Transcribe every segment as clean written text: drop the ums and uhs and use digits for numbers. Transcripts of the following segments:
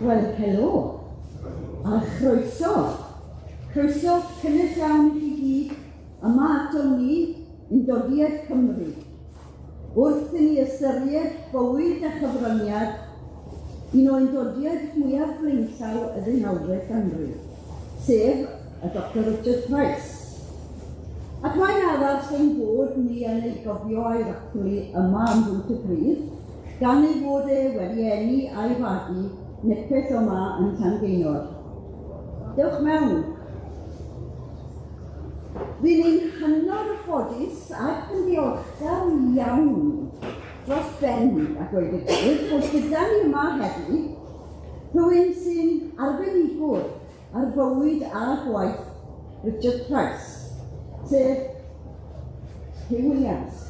Wel, helo, a chroeso. Croeso cynnes iawn i chi gyd yma aton ni, Undodiaid Cymru, wrth i ni ystyried bywyd a chyfraniad un o undodiaid mwyaf blaenllaw y ddeunawfed ganrif, sef y Doctor Richard Price. Ac mae'n addas ein bod ni yn ei gofio a'i ddathlu yma ym Mhontypridd, gan ei fod e wedi eni a'i fagu nepell o 'ma yn Llangaenor. Dewch mewn. Ry'n ni'n hynod o ffodus ac yn ddiolchgar iawn dros ben a dweud y gwir bod gyda ni yma heddi rhywun sy'n arbenigwr ar fywyd a gwaith Richard Price, sef Huw Williams.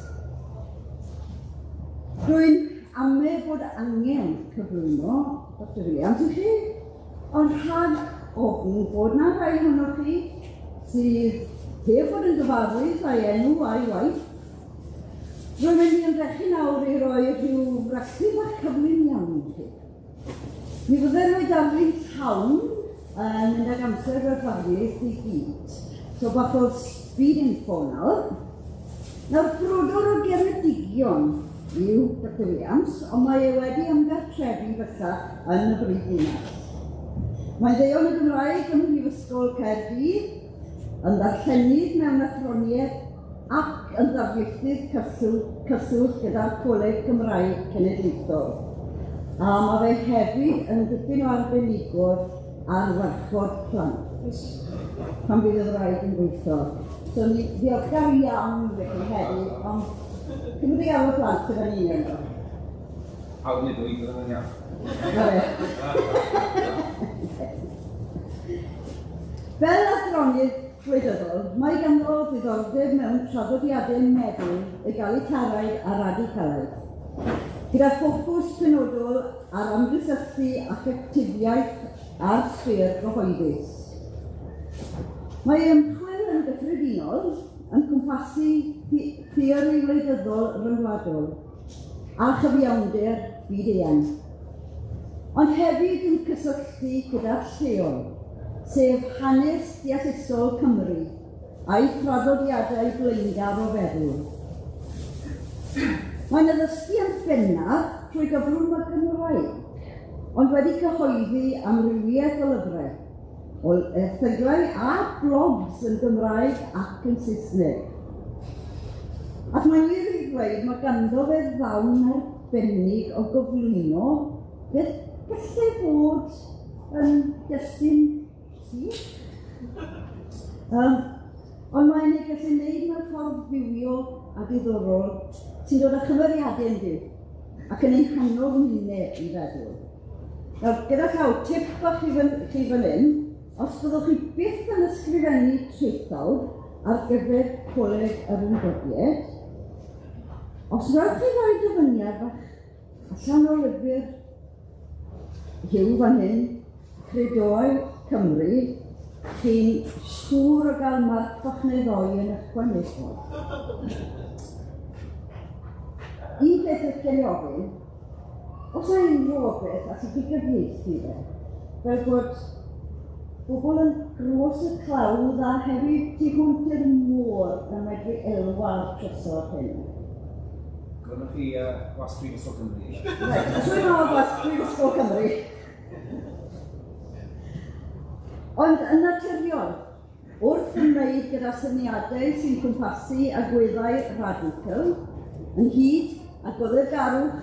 Rwy'n ame bod angen cyflwyno Doctor Williams i chi, ond rhag ofn bod 'na rhai ohonoch chi sydd heb fod yn gyfarwydd â'i enw a'i waith, rwy'n mynd i ymdrechu nawr i roi rhyw frathu bach cyflym iawn i chi. Mi fydde rhoi darlun llawn yn mynd ag amser yr ddarlith i gyd. So bach o speed info nawr. Nawr, brodor o Geredigion yw Doctor Williams, ond mae e wedi ymgartrefu bellach yn y brifddinas. Mae'n ddeon y Gymraeg ym Mhrifysgol Caerdydd, yn ddarllenydd mewn athroniaeth ac yn ddarlithydd cyswllt gyda'r Coleg Cymraeg Cenedlaethol. A mae fe hefyd yn dipyn o arbenigwr ar warchod plant pan fydd y wraig yn gweithio. So ni ddiolchgar iawn felly heddi, ond cymryd i alw plant gyda ni yno. Awr neu ddwy, bydd yn iawn. Fel athronydd gwleidyddol, mae ganddo ddiddordeb mewn traddodiadau meddwl egalitaraidd a radicalaidd, gyda ffocws penodol ar ymgysylltu affectifiaeth a'r sffêr gyhoeddus. Mae ei ymchwil yn gyffredinol yn cwmpasu theori wleidyddol ryngwladol a chyfiawnder byd-eang, ond hefyd yn cysylltu gyda'r lleol, sef hanes deallusol Cymru a'i thraddodiadau blaengar o feddwl. Mae'n addysgu yn bennaf trwy gyfrwng y Gymraeg, ond wedi cyhoeddi amrywiaeth o lyfrau, o erthyglau a blogs yn Gymraeg ac yn Saesneg. Ac mae'n wir i ddweud, mae ganddo fe ddawn arbennig o gyflwyno beth gallai fod yn destun sych. Ond mae'n ei gallu wneud mewn ffordd fywiol a diddorol sy'n dod â chymeriadau yn fyw ac yn ein hannog ninne i feddwl. Nawr, gyda llaw, tip bach i chi fan hyn, os byddwch chi byth yn ysgrifennu traethawd ar gyfer Coleg yr Undodiaid, os wnewch chi roi dyfyniad bach allan o lyfr Huw fan hyn, Credoau Cymru, chi'n siŵr o gael marc bach neu ddoi yn ychwanegol. Un peth licen i ofyn, os yna unrhyw beth allwch chi gyfieithu fe, fel bod bobl yn gros y clawdd a hefyd tu hwnt i'r môr yn medru elwa o'r trysor hyn. Gofynnwch chi Gwasg Prifysgol Cymru. Reit, os yw'n meddwl Gwasg Prifysgol Cymru. Ond yn naturiol, wrth ymwneud gyda syniadau sy'n cwmpasu agweddau radical, ynghyd â goddefgarwch,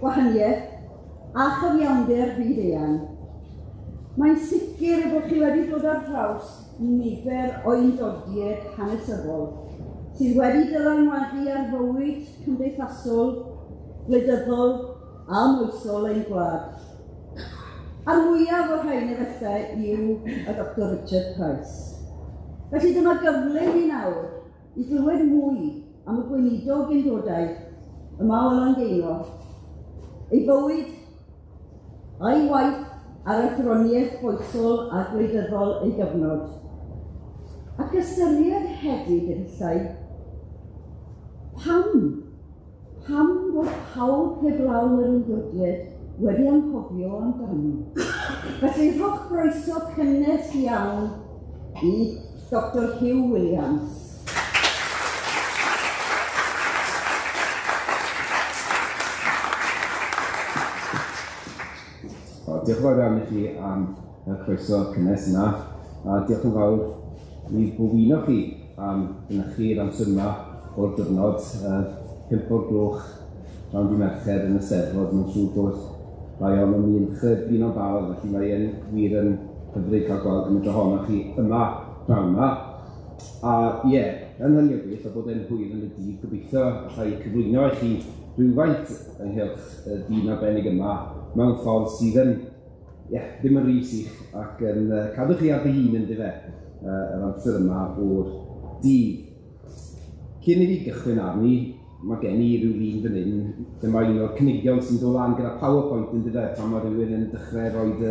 gwahaniaeth a chyfiawnder byd-eang, mae'n sicr y bod chi wedi dod ar draws nifer o undodiaid hanesyddol sydd wedi dylanwadu ar fywyd cymdeithasol, gwleidyddol a moesol ein gwlad. A'r mwyaf o'r rhain efallai yw y Doctor Richard Price. Felly dyma gyfle i ni nawr i glywed mwy am y gweinidog Undodaidd yma o Langeinor, ei fywyd a'i waith ar athroniaeth foesol a gwleidyddol ei gyfnod. Ac ystyried hefyd efallai pam fod pawb heblaw yr Undodiaid wedi anghofio amdano. Felly rhowch groeso cynnes iawn i Dr Huw Williams. O, diolch yn fawr iawn i chi am y croeso cynnes yna, a diolch yn fawr i bob un o chi am fynychu'r amser yma o'r diwrnod, 5 o'r gloch rownd i Merched yn y Steddfod. Mae'n siŵr bod rai ohonom ni'n blino'n barod, felly mae e'n wir yn hyfryd cael gweld gymaint ohonoch chi yma pnawn 'ma. A ie, yn hynny o beth, a bod e'n hwyr yn y dydd, gobeithio alla i cyflwyno i chi rhywfaint ynghylch y dyn arbennig yma mewn ffordd sydd yn, ie, ddim yn rhy sych ac yn cadw chi ar ddihun yndyfe, yr amser yma o'r dydd. Cyn i fi gychwyn arni, mae gen i ryw lun fan hyn, dyma un o'r cynigion sy'n dod lan gyda PowerPoint yndyfe, pan mae rhywun yn dechrau rhoid y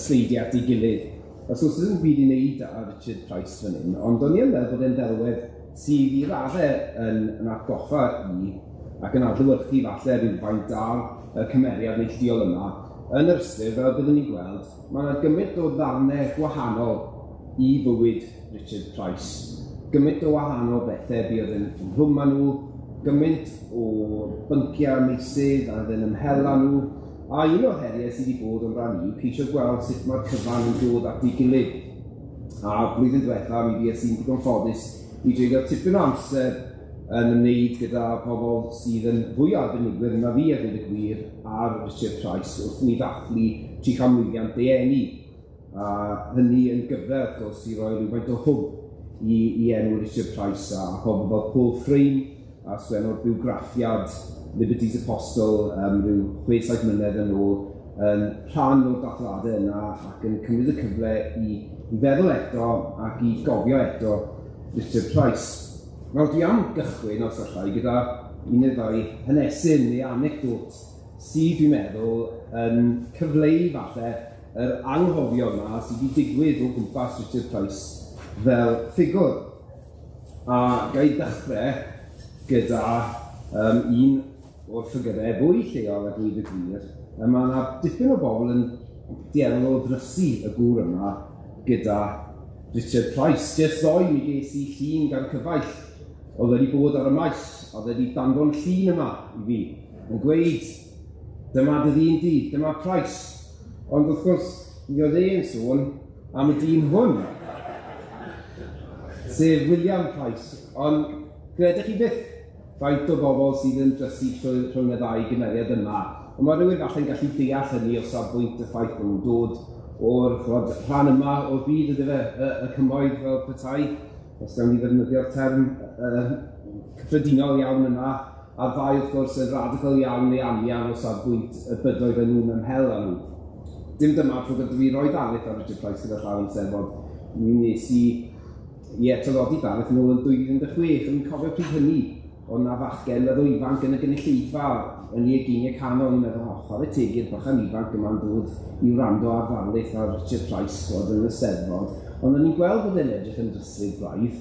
sleidiau at ei gilydd. Wrth gwrs, ddim byd i wneud â Richard Price fan hyn, ond o'n i yn meddwl bod e'n ddelwedd sydd i raddau yn atgoffa i ac yn adlewyrchu falle rhywfaint ar y cymeriad neilltuol yma. Yn yr ystyr, fel byddwn ni'n gweld, mae yna gymaint o ddarnau gwahanol i fywyd Richard Price. Gymaint o wahanol bethau buodd yn ynghlwm â nhw, gymaint o bynciau meysydd a oedd yn ymhel â nhw, a un o'r heriau sydd wedi bod yn rhan i yw ceisio gweld sut mae'r cyfan yn dod at ei gilydd. A blwyddyn diwetha, mi fues i'n ddigon ffodus i dreulio tipyn o amser yn ymwneud gyda pobl sydd yn fwy o arbenigwyr na fi a dweud y gwir ar Richard Price wrth i ni ddathlu 300mlwyddiant ei eni. A hynny yn gyfle, wrth gwrs, i roi rhywfaint o hwb i enw Richard Price a pobl fel Paul Frame a sgwennodd bywgraffiad Liberty's Apostle rhyw 6-7 mlynedd yn ôl yn rhan o'r dathliadau yna ac yn cymryd y cyfle i feddwl eto ac i gofio eto Richard Price. Nawr dwi am gychwyn, os allai, gyda un neu ddau hanesyn neu anecdot sydd, dwi'n meddwl, yn cyfleu falle yr anghofio yma sydd wedi digwydd o gwmpas Richard Price fel ffigwr. A ga i ddechrau gyda un o'r ffigurau fwy lleol a dweud y gwir. Mae yna dipyn o bobl yn dueddol o ddrysu y gŵr yma gyda Richard Price. Jyst ddoe mi ges i llun gan cyfaill oedd wedi bod ar y maes, oedd wedi danfon llun yma i fi, yn gweud, dyma dy ddyn di, dyma Price. Ond wrth gwrs, mi oedd e'n sôn am y dyn hwn, sef William Price. Ond credech chi byth faint o bobl sydd yn drysu rhwng y ddau gymeriad yma. Ond mae rhywun falle'n gallu deall hynny o safbwynt y ffaith bod nhw'n dod o'r rhan yma o'r byd ydy fe, y cymoedd fel petai, os gawn ni ddefnyddio'r term cyffredinol iawn yna, a'r ddau wrth gwrs yn radical iawn neu anian o safbwynt y bydoedd yn nhw'n ymhel â nhw. Dim dyma tro gyda fi roi darlith ar Richard Price gyda llaw yn Steddfod. Mi wnes i traddodi darlith yn ôl yn 2016, o'n i'n cofio pryd hynny, oedd 'na fachgen weddol ifanc yn y gynulleidfa yn ei ugeiniau canol, o'n i'n meddwl, o, chwarae teg i'r bachan ifanc yma'n dod i wrando ar ddarlith ar Richard Price oedd yn y Steddfod. Ond o'n i'n gweld bod e'n edrych yn dryslyd braidd.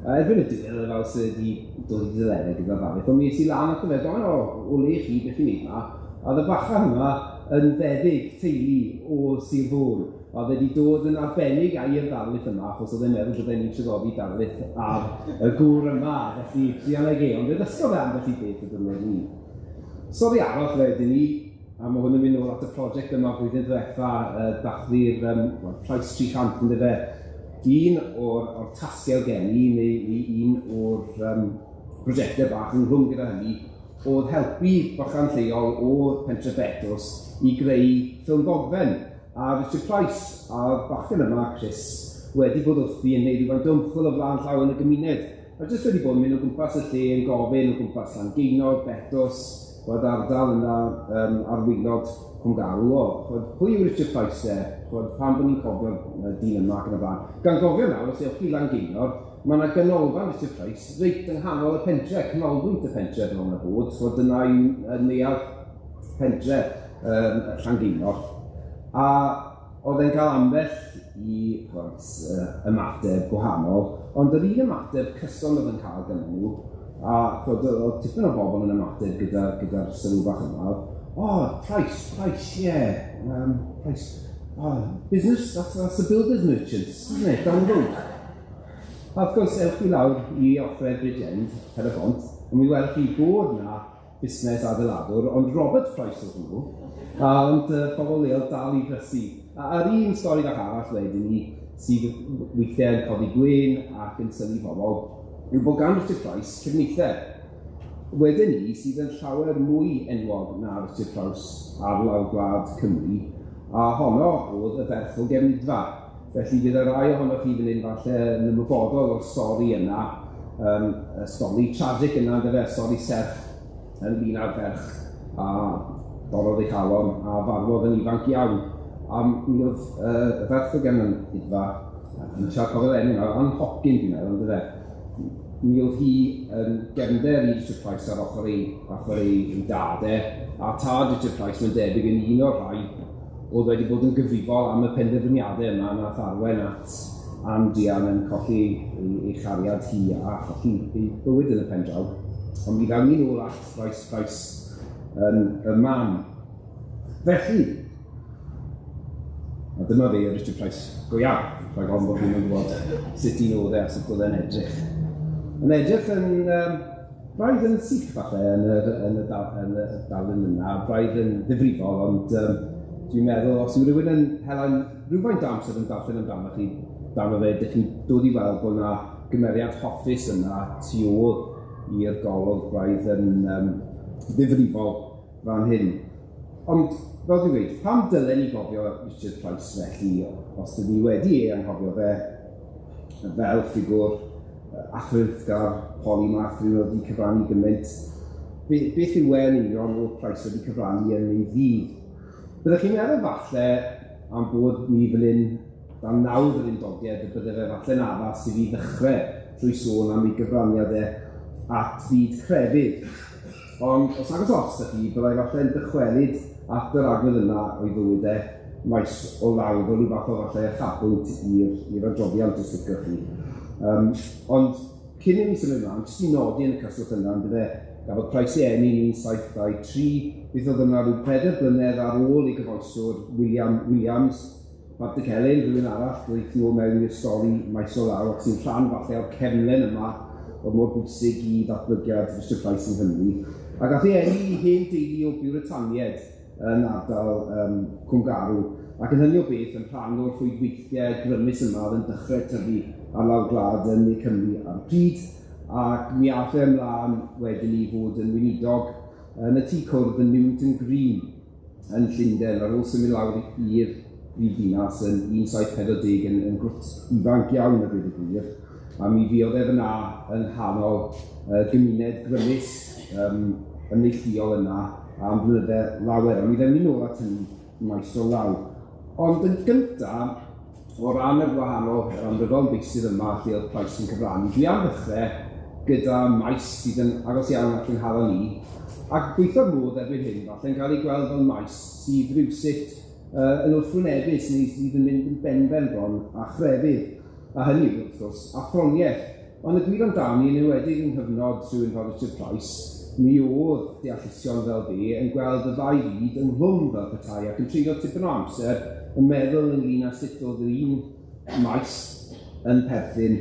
A erbyn y diwedd, oedd e fel sydd wedi dod i ddileddau gyda'r ddarlith, ond mi es i lan ato fe, gofyn, o le chi, beth chi'n neud 'ma? A oedd y bachan yma yn feddyg teulu o Sir Fôn. Oedd wedi dod yn arbennig i'r ddarlith yma, achos oedd e'n meddwl bod e'n traddodi darlith ar y gŵr yma, felly druan ag e, ond fe ddysgodd e ambell i beth y diwrnod 'ny. Stori arall wedyn ni, a mae hwn yn mynd nôl at y prosiect yma blwyddyn diwetha, dathlu'r Price 300 yndyfe. Un o'r tasgau gen i, neu un o'r prosiectau bach ynghlwm gyda hynny, oedd helpu bychan lleol o Pentre Betws i greu ffilm ddogfen a Richard Price, a'r bachgen yma, Chris, wedi bod wrthi yn gwneud rhywfaint o ymchwil o flaen llaw yn y gymuned. A jyst wedi bod yn mynd o gwmpas y lle yn gofyn o gwmpas Llangeinor, Betws, bod ardal yna ar waelod Cwm Garw. O, ch'mod, pwy yw Richard Price e? Ch'mod, pam bod ni'n cofio'r dyn yma ac yn y blaen. Gan gofio nawr, os ewch chi i Langeinor, mae yna ganolfan Richard Price reit yng nghanol y pentre, canolbwynt y pentre bron a bod. Ch'mod, dyna yw neuadd pentre Llangeinor. A oedd e'n cael ambell i ymateb gwahanol, ond yr un ymateb cyson oedd yn cael gyda nhw A oedd tipyn o bobl yn ymateb gyda'r sylw bach yma. Oh, Price, Price, yeah. Price. Oh, business, that's the builder's merchants, isn't it? Down the road. A wrth gwrs, ewch chi lawr i ochrau Bridge End, Pen-y-bont, a mi welwch chi bod 'na busnes adeiladwr, ond Robert Price oedd hwnnw, ond pobl leol dal i ddrysu. A a'r un stori fach arall wedyn ni, sydd weithiau yn codi gwên ac yn synnu pobl, yw bod gan Richard Price cefnither. Wedyn ni, sydd yn llawer mwy enwog na Richard Price ar lawr gwlad Cymru, a honno oedd y ferch o Gefnddfa. Felly bydd y rai ohonoch chi fan hyn falle yn ymwybodol o'r stori yna, y stori tragic yna, yndyfe, stori serth ynglyn â'r ferch a dorrodd ei chalon a farwodd yn ifanc iawn. A mi oedd y ferch o Gefnddfa, yn siarad cofio'r enw nawr, Ann Hopkin dwi'n meddwl, yndyfe. Mi oedd hi yn gefnder i Richard Price ar ochr ei dad e, a tad Richard Price mae'n debyg yn un o'r rhai oedd wedi bod yn gyfrifol am y penderfyniadau yma nath arwain at Ann Druan yn colli ei chariad hi a cholli ei bywyd yn y pen draw. Ond mi ddawn ni nôl at Rice Price yn y man. Felly, a dyma fe, Richard Price go iawn, rhag ofn bod chi'n gwybod sut un oedd e a sut oedd e'n edrych. Yn edrych yn braidd yn sych falle yn y darlun yna, braidd yn ddifrifol, ond dwi'n meddwl os yw rhywun yn hela rhywfaint o amser yn darllen amdano chi, dano fe, dych chi'n dod i weld bod yna gymeriad hoffus yna tu ôl i'r golwg braidd yn ddifrifol fan hyn. Ond, fel dwi'n gweud, pam dylen ni gofio Richard Price felly, os dyn ni wedi ei anghofio fe fel ffigwr athrylithgar, polymath, rhywun oedd wedi cyfrannu gymaint, beth yw e'n union oedd Price wedi cyfrannu yn ei ddydd? Byddech chi'n meddwl falle am bod ni fan hyn dan nawdd yr undodiad y bydde fe falle'n addas i fi ddechrau trwy sôn am ei gyfraniadau at fyd crefydd. Ond os agos os ydych chi, byddai falle'n dychwelyd at yr agwedd yna o'i fywyd e maes o law fel rhyw fath o falle uchafbwynt i'r adroddiad os liciwch chi. Ond cyn i ni symud ymlaen, jyst i nodi yn y cyswllt yna, yndyfe, gafodd Price ei eni yn 1723, beth oedd yna rhyw 4 blynedd ar ôl ei gyfoeswr William Williams, Pantycelyn, rhywun arall, dweud nôl mewn i'r stori maes o law, ac sy'n rhan falle o'r cefnlen yma oedd mor bwysig i ddatblygiad Richard Price yng Nghymru. A gath ei eni i hen deulu o Biwritaniaid yn ardal Cwm Garw, ac yn hynny o beth yn rhan o'r rhwydweithiau grymus yma oedd yn dechrau tyfu ar lawr gwlad yn Ne Cymru ar y pryd, ac mi ath e ymlaen wedyn i fod yn weinidog yn y tŷ cwrdd yn Newington Green yn Llundain, ar ôl symud lawr i'r brifddinas yn 1740 yn grwt ifanc iawn a dweud y gwir, a mi fuodd e fyna yng nghanol gymuned grymus ymneilltuol yna am flynydde lawer, a mi ddewn ni nôl at hynny maes o law. Ond yn gynta, o ran y gwahanol, yr amryfal meysydd yma lle oedd Price yn cyfrannu, dwi am ddechrau gyda maes sydd yn agos iawn at fy nghalon i, ac gweithio'r modd erbyn hyn, falle'n cael ei gweld fel maes sydd rywsut yn wrthwynebus neu sydd yn mynd yn benben bron a chrefydd, a hynny wrth gwrs, athroniaeth. Ond y gwir amdani, yn enwedig yng nghyfnod rhywun fel Richard Price, mi oedd deallusion fel fi yn gweld y ddau fyd ynghlwm fel petai ac yn treulio tipyn o amser yn meddwl ynglyn â sut oedd yr un maes yn perthyn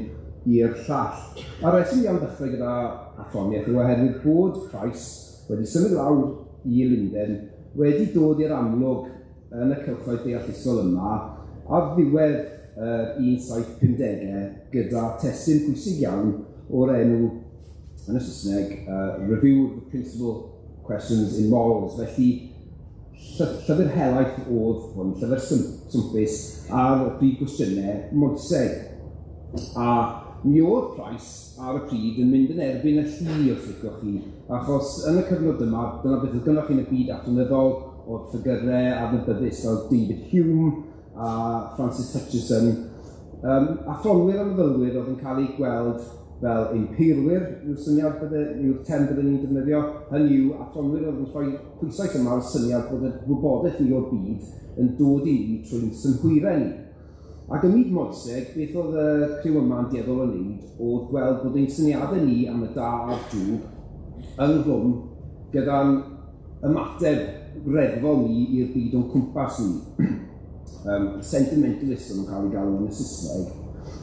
i'r llall. A reswm iawn ddechrau gyda athroniaeth yw oherwydd bod Price wedi symud lawr i Lundain, wedi dod i'r amlwg yn y cylchoedd deallusol yma ar ddiwedd 1750au gyda testun pwysig iawn o'r enw yn y Saesneg, Review of the Principal Questions in Morals. Felly, llyfr helaeth oedd hwn, llyfr swmpus ar y prif gwestiynau moeseg. A mi oedd Price ar y pryd yn mynd yn erbyn y llu, os licioch chi, achos yn y cyfnod yma, dyna beth oedd gynnoch chi yn y byd athronyddol, oedd ffigyrau adnabyddus fel David Hume a Francis Hutcheson, athronwyr a myfyrwyr oedd yn cael eu gweld fel empeirwyr, yw'r syniad bydde, yw'r term bydden ni'n defnyddio, hynny yw athronwyr oedd yn rhoi pwyslais yma ar y syniad bod y wybodaeth ni o'r byd yn dod i ni trwy'n synhwyrau ni. Ac ym myd moeseg, beth oedd y criw yma'n dueddol o wneud oedd gweld bod ein syniadau ni am y da a'r drwg ynghlwm gyda'n ymateb reddfol ni i'r byd o'n cwmpas ni. Sentimentalist o'n nhw'n cael ei galw yn y Saesneg,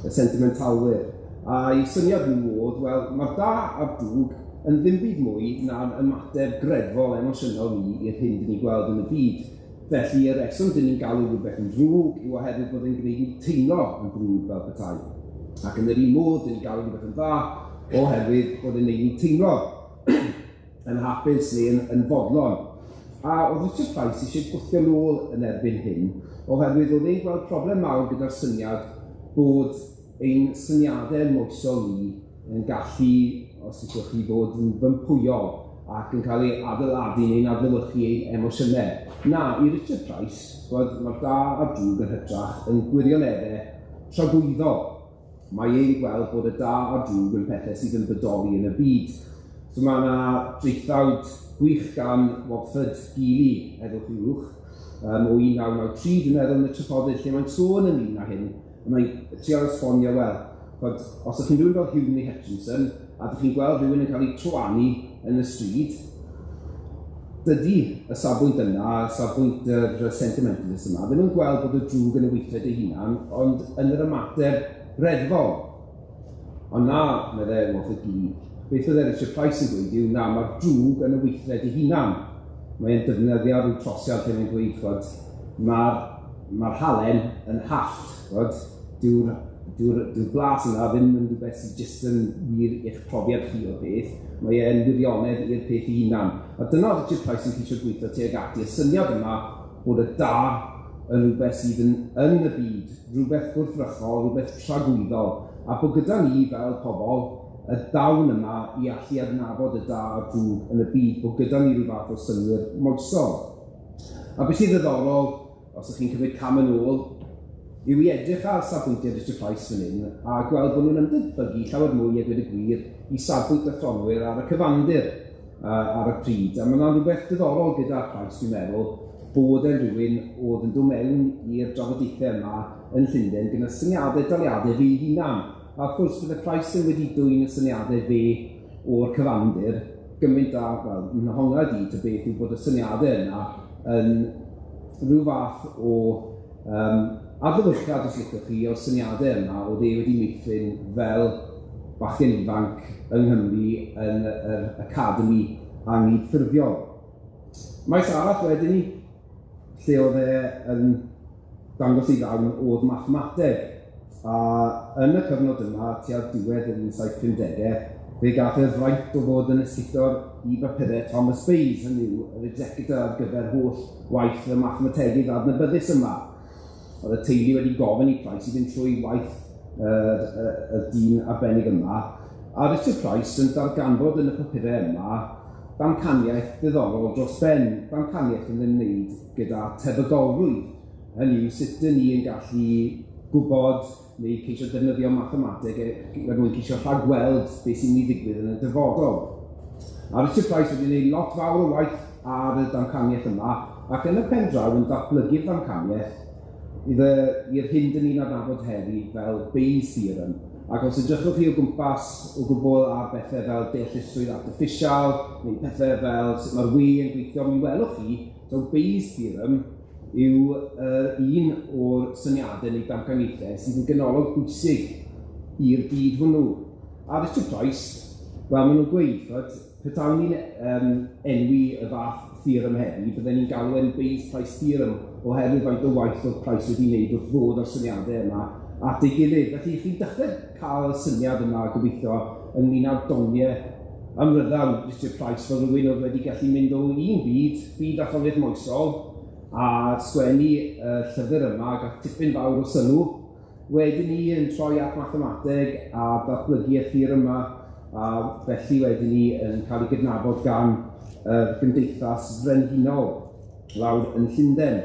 y sentimentalwyr. A'i syniad nhw oedd, wel, mae'r da a'r drwg yn ddim byd mwy na'n ymateb greddfol emosiynol ni i'r hyn dyn ni'n gweld yn y byd. Felly, y reswm dyn ni'n galw rhywbeth yn ddrwg yw oherwydd bod e'n gwneud ni teimlo yn ddrwg fel petai. Ac yn yr un modd, dyn ni'n galw rhywbeth yn dda oherwydd bod e'n gwneud ni teimlo yn hapus neu yn fodlon. A oedd Richard Price eisiau gwthio nôl yn erbyn hyn, oherwydd oedd e'n gweld problem mawr gyda'r syniad bod ein syniadau moesol ni yn gallu, os ydych chi, fod yn fympwyol ac yn cael ei adeiladu neu'n adlewyrchu ein emosiynau. Na, i Richard Price, bod mae'r da a'r drwg yn hytrach yn gwirioneddau tragwyddol. Mae e'n gweld bod y da a'r drwg yn pethau sydd yn bodoli yn y byd. So mae yna draethawd gwych gan Watford Geely, heddwch i wch, o 1993, dwi'n meddwl, yn y Trafodydd, lle mae'n sôn ynglyn â hyn, a mae'n trio esbonio, wel, bod os ydych chi'n rhywun fel Hume neu Hutchinson, a ydych chi'n gweld rhywun yn cael ei trywanu yn y stryd, dydy y safbwynt yna, y safbwynt yr sentimentalist yma, ddim yn gweld bod y drwg yn y weithred ei hunan, ond yn yr ymateb reddfol. Ond na, meddai Watford Geely, beth oedd Richard Price yn dweud yw, na, mae'r drwg yn y weithred ei hunan. Mae'n defnyddio rhyw trosiad lle mae'n dweud, chwod, mae'r halen yn hallt, chwod, dyw'r blas yna ddim yn rhywbeth sydd jyst yn wir i'ch profiad chi o'r peth, mae e'n wirionedd i'r peth ei hunan. A dyna oedd Richard Price yn ceisio gweithio tuag ati, y syniad yma bod y da yn rhywbeth sydd yn y byd, rhywbeth gwrthrychol, rhywbeth tragwyddol, a bod gyda ni fel pobl y dawn yma i allu adnabod y da a'r drwg yn y byd, bod gyda ni rhyw fath o synnwyr moesol. A beth sydd ddiddorol, os ydych chi'n cymryd cam yn ôl, yw i edrych ar safbwyntiau Richard Price fan hyn a gweld bod nhw'n ymdebygu llawer mwy a dweud y gwir i safbwynt athronwyr ar y cyfandir ar y pryd. A mae yna rhywbeth diddorol gyda Price, dwi'n meddwl, bod e'n rhywun oedd yn dod mewn i'r drafodaethau yma yn Llundain gyda syniadau daliadau fe hunan. A wrth gwrs, bydde Price yn wedi dwyn y syniadau fe o'r cyfandir gymaint â, wel, yn honglad i ta beth yw bod y syniadau yna yn rhyw fath o adlewyrchiad, os licwch chi, o'r syniadau yma oedd e wedi meithrin fel bachgen ifanc yng Nghymru yn yr Academi Anghydffurfiol. Maes arall wedyn ni, lle oedd e yn dangos ei ddawn oedd mathemateg. A yn y cyfnod yma, tua diwedd yr 1750au, fe gath e'r fraint o fod yn ysgutor i bapurau Thomas Bayes, hynny yw, yr executor ar gyfer holl waith y mathemategydd adnabyddus yma. Oedd y teulu wedi gofyn i Price i fynd trwy waith y dyn arbennig yma. A Richard Price yn darganfod yn y papurau yma damcaniaeth ddiddorol dros ben, damcaniaeth yn ymwneud gyda tebygolrwydd. Hynny yw, sut dyn ni yn gallu gwybod neu ceisio defnyddio mathemateg er mwyn ceisio rhagweld beth sy'n mynd i ddigwydd yn y dyfodol. A Richard Price wedi gwneud lot fawr o waith ar y damcaniaeth yma, ac yn y pen draw yn datblygu'r damcaniaeth i'r hyn dyn ni'n adnabod heddi fel Bayes Theorem. Ac os edrychwch chi o gwmpas o gwbl ar bethau fel deallusrwydd artiffisial, neu pethau fel sut mae'r we yn gweithio, mi welwch chi, so Bayes Theorem yw un o'r syniadau neu damcaniaethau sydd yn ganolog bwysig i'r byd hwnnw. A Richard Price, wel, maen nhw'n gweud, ch'od, petawn ni'n enwi y fath theorem heddi, bydden ni'n galw e'n Bayes-Price Theorem, oherwydd faint o waith oedd Price wedi wneud wrth ddod â'r syniadau yma at ei gilydd. Felly, chi'n dechrau cael y syniad yma, gobeithio, ynglyn â'r doniau amryddawn Richard Price, fel rhywun oedd wedi gallu mynd o un byd, byd athroniaeth moesol, a sgwennu y llyfr yma, gath tipyn fawr o sylw. Wedyn ni yn troi at mathemateg a datblygu y theorem yma, a felly wedyn ni yn cael ei gydnabod gan y Gymdeithas Frenhinol lawr yn Llundain.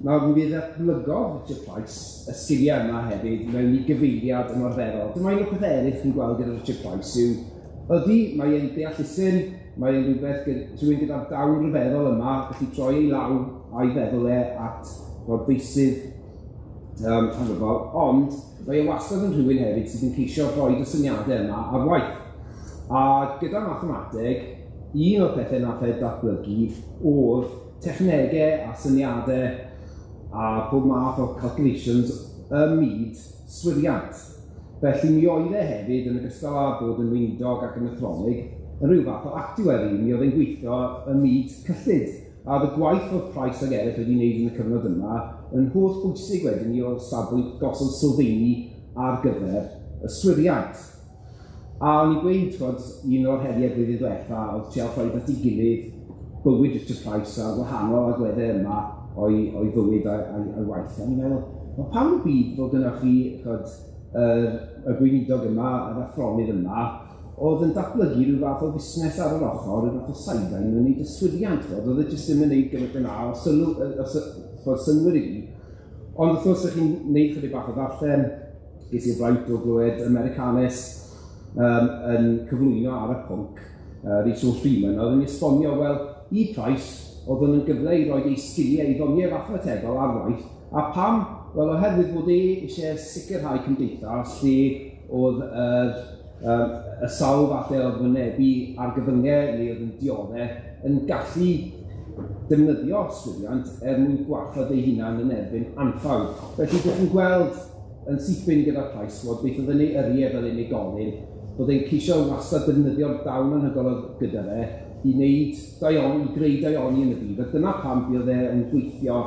Nawr, mi ddatblygodd Richard Price y sgiliau yma hefyd mewn i gyfeiriad ymarferol. Dyma un o'r pethau eraill chi'n gweld gyda Richard Price yw, ydy, mae e'n deallusyn, mae e'n rhywbeth rhywun gyda'r dawn ryfeddol yma, gallu troi ei law a'i feddwl e at fod feysydd Hanfodol, ond mae e wastad yn rhywun hefyd sydd yn ceisio rhoi y syniadau yma ar waith. A gyda mathemateg, un o'r pethau nath e datblygu oedd technegau a syniadau a pob math o calculations ym myd swyddiant. Felly mi oedd e hefyd, yn ogystal â bod yn weinidog ac yn athronyg, yn rhyw fath o actuary, mi oedd e'n gweithio ym myd cyllid. A oedd y gwaith oedd Price ag eraill wedi wneud yn y cyfnod yma yn holl bwysig wedyn ni o safbwynt gosod sylfeini ar gyfer y swyddiant. A o'n i'n gweud, ch'mod, un o'r heriau blwyddyn diwetha oedd trial rhoi at ei gilydd bywyd Richard Price a'r wahanol agweddau yma o'i fywyd a'i waith. A o'n i'n meddwl, wel pam y byd fod gynnoch chi, ch'mod, y gweinidog yma, yr athronydd yma, oedd yn datblygu rhyw fath o fusnes ar yr ochr, rhyw fath o sideline, yn wneud yswiriant, ch'mod, oedd e jyst ddim yn wneud gymaint yna o sylw, o synnwyr i fi. Ond wrth gwrs, ych chi'n wneud chydig bach o ddarllen, ges i'r fraint o glywed Americanes yn cyflwyno ar y pwnc, Rhys Freeman, oedd yn esbonio, wel, i Price, oedd yn gyfle i roi ei sgiliau, ei ddoniau mathemategol ar waith, a pam? Wel, oherwydd bod e eisiau sicrhau cymdeithas lle oedd y sawl falle oedd wynebu argyfyngau neu oedd yn dioddef yn gallu defnyddio yswiriant er mwyn gwarchod ei hunan yn erbyn anffawd. Felly, dych chi'n gweld yn syth bin gyda Price fod beth oedd yn ei yrru e fel unigolyn, bod e'n ceisio wastad defnyddio'r dawn anhygoel oedd gyda fe i wneud daioni, i greu daioni yn y byd. A dyna pam buodd e yn gweithio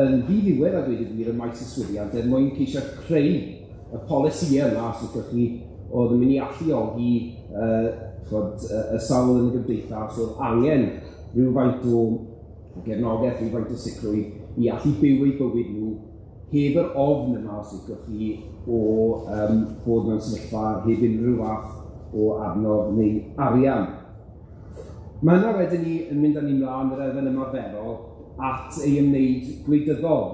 yn ddiddiwedd a dweud y gwir ym maes yswiriant er mwyn ceisio creu y polisïau yma, os ydych chi, oedd yn mynd i alluogi y sawl yn y gymdeithas oedd angen rhywfaint o gefnogaeth, rhywfaint o sicrwydd i allu byw eu bywyd nhw heb yr ofn yma, os ydych chi, o bod mewn sefyllfa heb unrhyw fath o adnodd neu arian. Mae hynna wedyn ni yn mynd â ni mlaen yr elfen ymarferol at ei ymwneud gwleidyddol,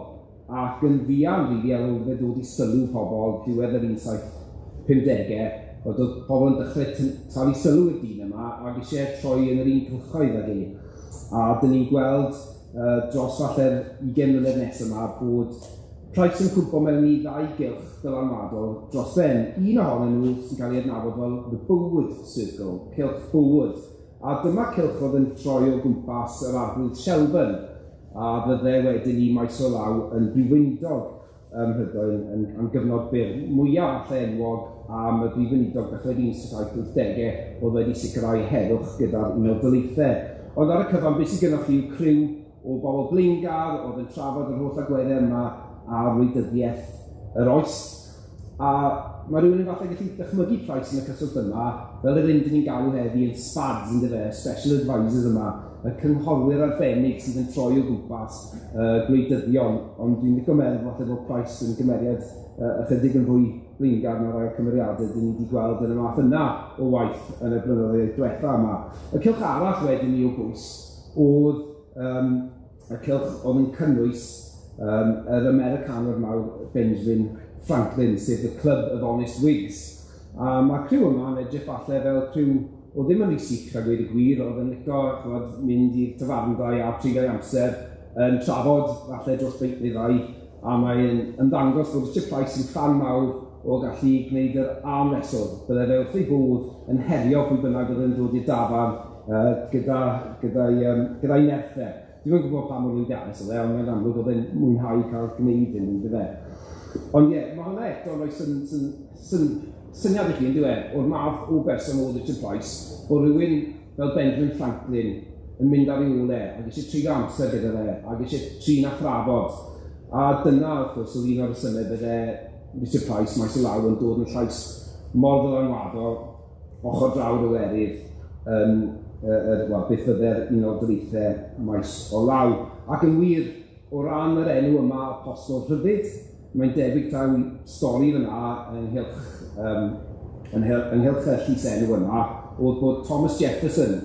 ac yn fuan rili ar ôl fe ddod i sylw pobl diwedd yr 1750au, oedd pobl yn dechrau talu sylw i'r dyn yma ac eisiau troi yn yr un cylchoedd ag e. A dyn ni'n gweld dros falle'r 20 mlynedd nesaf yma bod Price yn cwmpo mewn i ddau gylch dylanwadol dros ben. Un ohonyn nhw sy'n cael ei adnabod fel The Bowood Circle, cylch Bowood. A dyma cylch oedd yn troi o gwmpas yr arglwydd Shelburne, a fydde wedyn i maes o law yn brif weinidog ym Mhrydain am gyfnod byr. Mwyaf falle enwog am y brif weinidog dechrau'r 1780au oedd wedi sicrhau heddwch gyda'r Unol Daleithiau. Ond ar y cyfan, beth sydd gennych chi yw criw o bobl blaengar oedd yn trafod yr holl agweddau yma ar wleidyddiaeth yr oes. A mae rhywun yn falle gallu dychmygu Price yn y cyswllt yma, fel yr un dyn ni'n galw heddi yn SPADs, yn dyfe, Special Advisors yma, y cynghorwyr arbennig sydd yn troi o gwmpas gwleidyddion, ond dwi'n licio meddwl falle bod Price yn gymeriad ychydig yn fwy blaengar na rai o'r cymeriadau dyn ni wedi gweld yn y math yna o waith yn y blynyddoedd diwetha yma. Y cylch arall wedyn ni o bwys oedd y cylch oedd yn cynnwys yr Americanwr mawr Benjamin Franklin, sef y Club of Honest Whigs. A mae'r criw yma yn edrych falle fel criw oedd ddim yn rhy sicr a gweud y gwir, oedd yn licio, ch'mod, mynd i'r tafarndai a treulio amser yn trafod falle dros beint neu ddau, a mae'n ymddangos bod Richard Price yn ffan mawr o gallu gwneud yr arm wrestle. Bydde fe wrth ei bodd yn herio pwy bynnag oedd yn dod i'r dafarn gyda'i nerthau. Dwi'm yn gwybod pa mor lwyddiannus oedd e, ond mae'n amlwg oedd e'n mwynhau cael gwneud hyn, yn dyfe. Ond ie, mae hwnna eto'n rhoi syniad i chi, yn dyw e, o'r math o berson oedd Richard Price, o rywun fel Benjamin Franklin yn mynd ar ei ôl e, ac eisiau treulio amser gyda fe, ac eisiau trin a thrafod. A dyna, wrth gwrs, oedd un o'r rhesymau bydde Richard Price maes o law yn dod yn llais mor ddylanwadol ochr draw'r Iwerydd yn wel, beth fydde'r Unol Daleithiau maes o law. Ac yn wir, o ran yr enw yma, Apostol Rhyddid, mae'n debyg taw stori fyna ynghylch y llys enw yma, oedd bod Thomas Jefferson,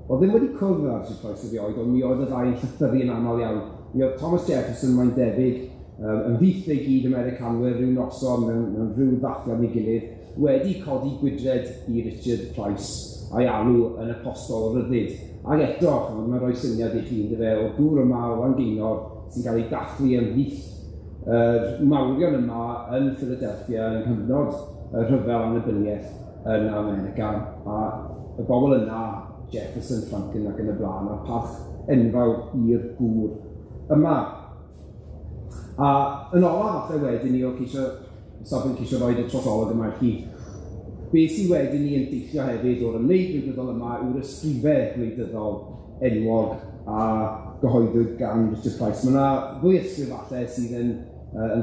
oedd ddim wedi cwrdd â Richard Price erioed, ond mi oedd y ddau yn llythyru yn aml iawn. Mi oedd Thomas Jefferson, mae'n debyg, ymhlith ei gyd Americanwyr rhyw noson mewn rhyw ddathliad neu gilydd, wedi codi gwydred i Richard Price a'i alw yn Apostol Rhyddid. Ac eto, ch'mod, mae'n rhoi syniad i chi, yndyfe, o'r gŵr yma o Langeinor sy'n cael ei dathlu ymhlith yr mawrion yma yn Philadelphia yng nghyfnod y rhyfel annibyniaeth yn America, a y bobl yna, Jefferson, Franklin ac yn y blaen, a parch enfawr i'r gŵr yma. A yn olaf falle wedyn ni o ceisio, safbwynt ceisio roid y trosolwg yma i chi, beth sydd wedyn ni yn deillio hefyd o'r ymwneud gwleidyddol yma yw'r ysgrife gwleidyddol enwog a gyhoeddwyd gan Richard Price. Mae yna ddwy ysgrif falle sydd yn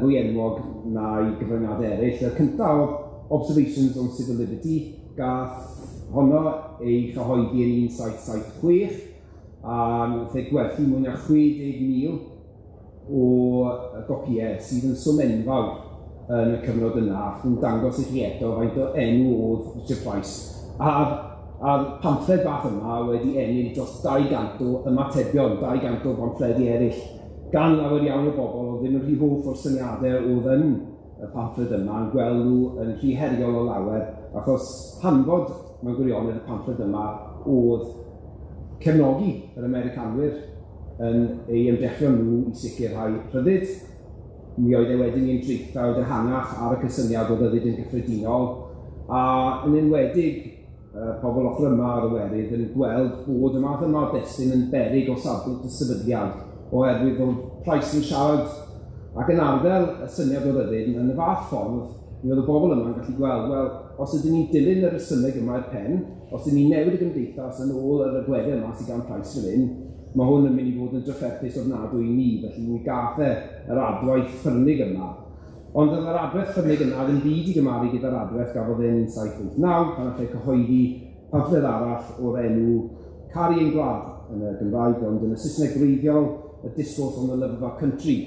fwy enwog na'i gyfraniadau eraill. Y cyntaf oedd Observations on Civil Liberty, gath honno ei chyhoeddi yn 1776, a nath ei gwerthu mwy na 60,000 o gopïau sydd yn swm enfawr yn y cyfnod yna, ac yn dangos i chi eto faint o enw oedd Richard Price. A'r pamffled bach yma wedi ennill dros 200 o ymatebion, 200 o bamffledi eraill, gan lawer iawn o bobl oedd ddim yn rhy hoff o'r syniadau oedd yn y pamffled yma, yn gweld nhw yn rhy heriol o lawer, achos hanfod mewn gwirionedd y pamffled yma oedd cefnogi yr Americanwyr yn ei ymdrechion nhw i sicrhau rhyddid. Mi oedd e wedyn yn draethawd ehangach ar y cysyniad o ryddid yn gyffredinol, a yn enwedig pobl ochr yma ar y Werydd yn gweld bod y math yma o destun yn beryg o safbwynt y sefydliad, oherwydd oedd Price yn siarad ac yn arddel y syniad o ryddid yn y fath ffordd, mi oedd y bobl yma'n gallu gweld, wel, os ydyn ni'n dilyn yr rhesymeg yma i'r pen, os ydyn ni'n newid y gymdeithas yn ôl yr agweddau yma sydd gan Price fan hyn, mae hwn yn mynd i fod yn drafferthus ofnadwy i ni, felly mi gath e yr adwaith ffyrnig yma. Ond oedd yr adwaith ffyrnig yna ddim byd i gymaru gyda'r adwaith gafodd e'n 1789, pan nath e cyhoeddi pamffled arall o'r enw Caru ein Gwlad yn y Gymraeg, ond yn y Saesneg gwreiddiol, A Discourse on the Love of Our Country.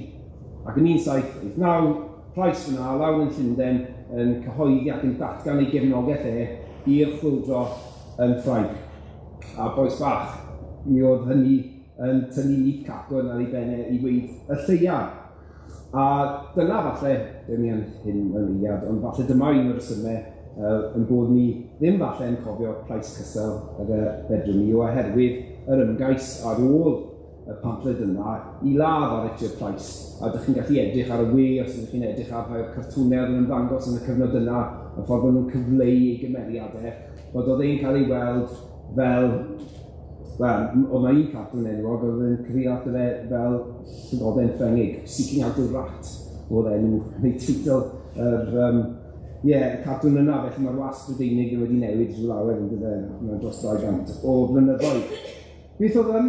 Ac yn 1789, Price fyna, lawr yn Llundain, yn cyhoeddi ac yn datgan ei gefnogaeth e i'r chwyldro yn Ffrainc. A bois bach, mi oedd hynny yn tynnu nyth cacwn ar ei benne i weud y lleia. A dyna falle, dim i hyn mewn eiliad, ond falle dyma un o'r rhesymau yn bod ni ddim falle yn cofio Price cystal ag y fedrwn ni, oherwydd yr ymgais ar ôl y pamffled yna i ladd ar Richard Price. A dych chi'n gallu edrych ar y we, os ydych chi'n edrych ar rhai o'r cartwnau oedd yn ymddangos yn y cyfnod yna, y ffordd maen nhw'n cyfleu ei gymeriadau, bod oedd e'n cael ei weld fel, wel, oedd 'na un cartwn enwog oedd yn cyfeirio ato fe fel llygoden Ffrengig, Seeking Out a Rat oedd enw, neu teitl yr y cartwn yna, felly mae'r wasg Brydeinig wedi newid rhyw lawer yn dyfe, mewn dros 200 o flynyddoedd. Beth oedd yn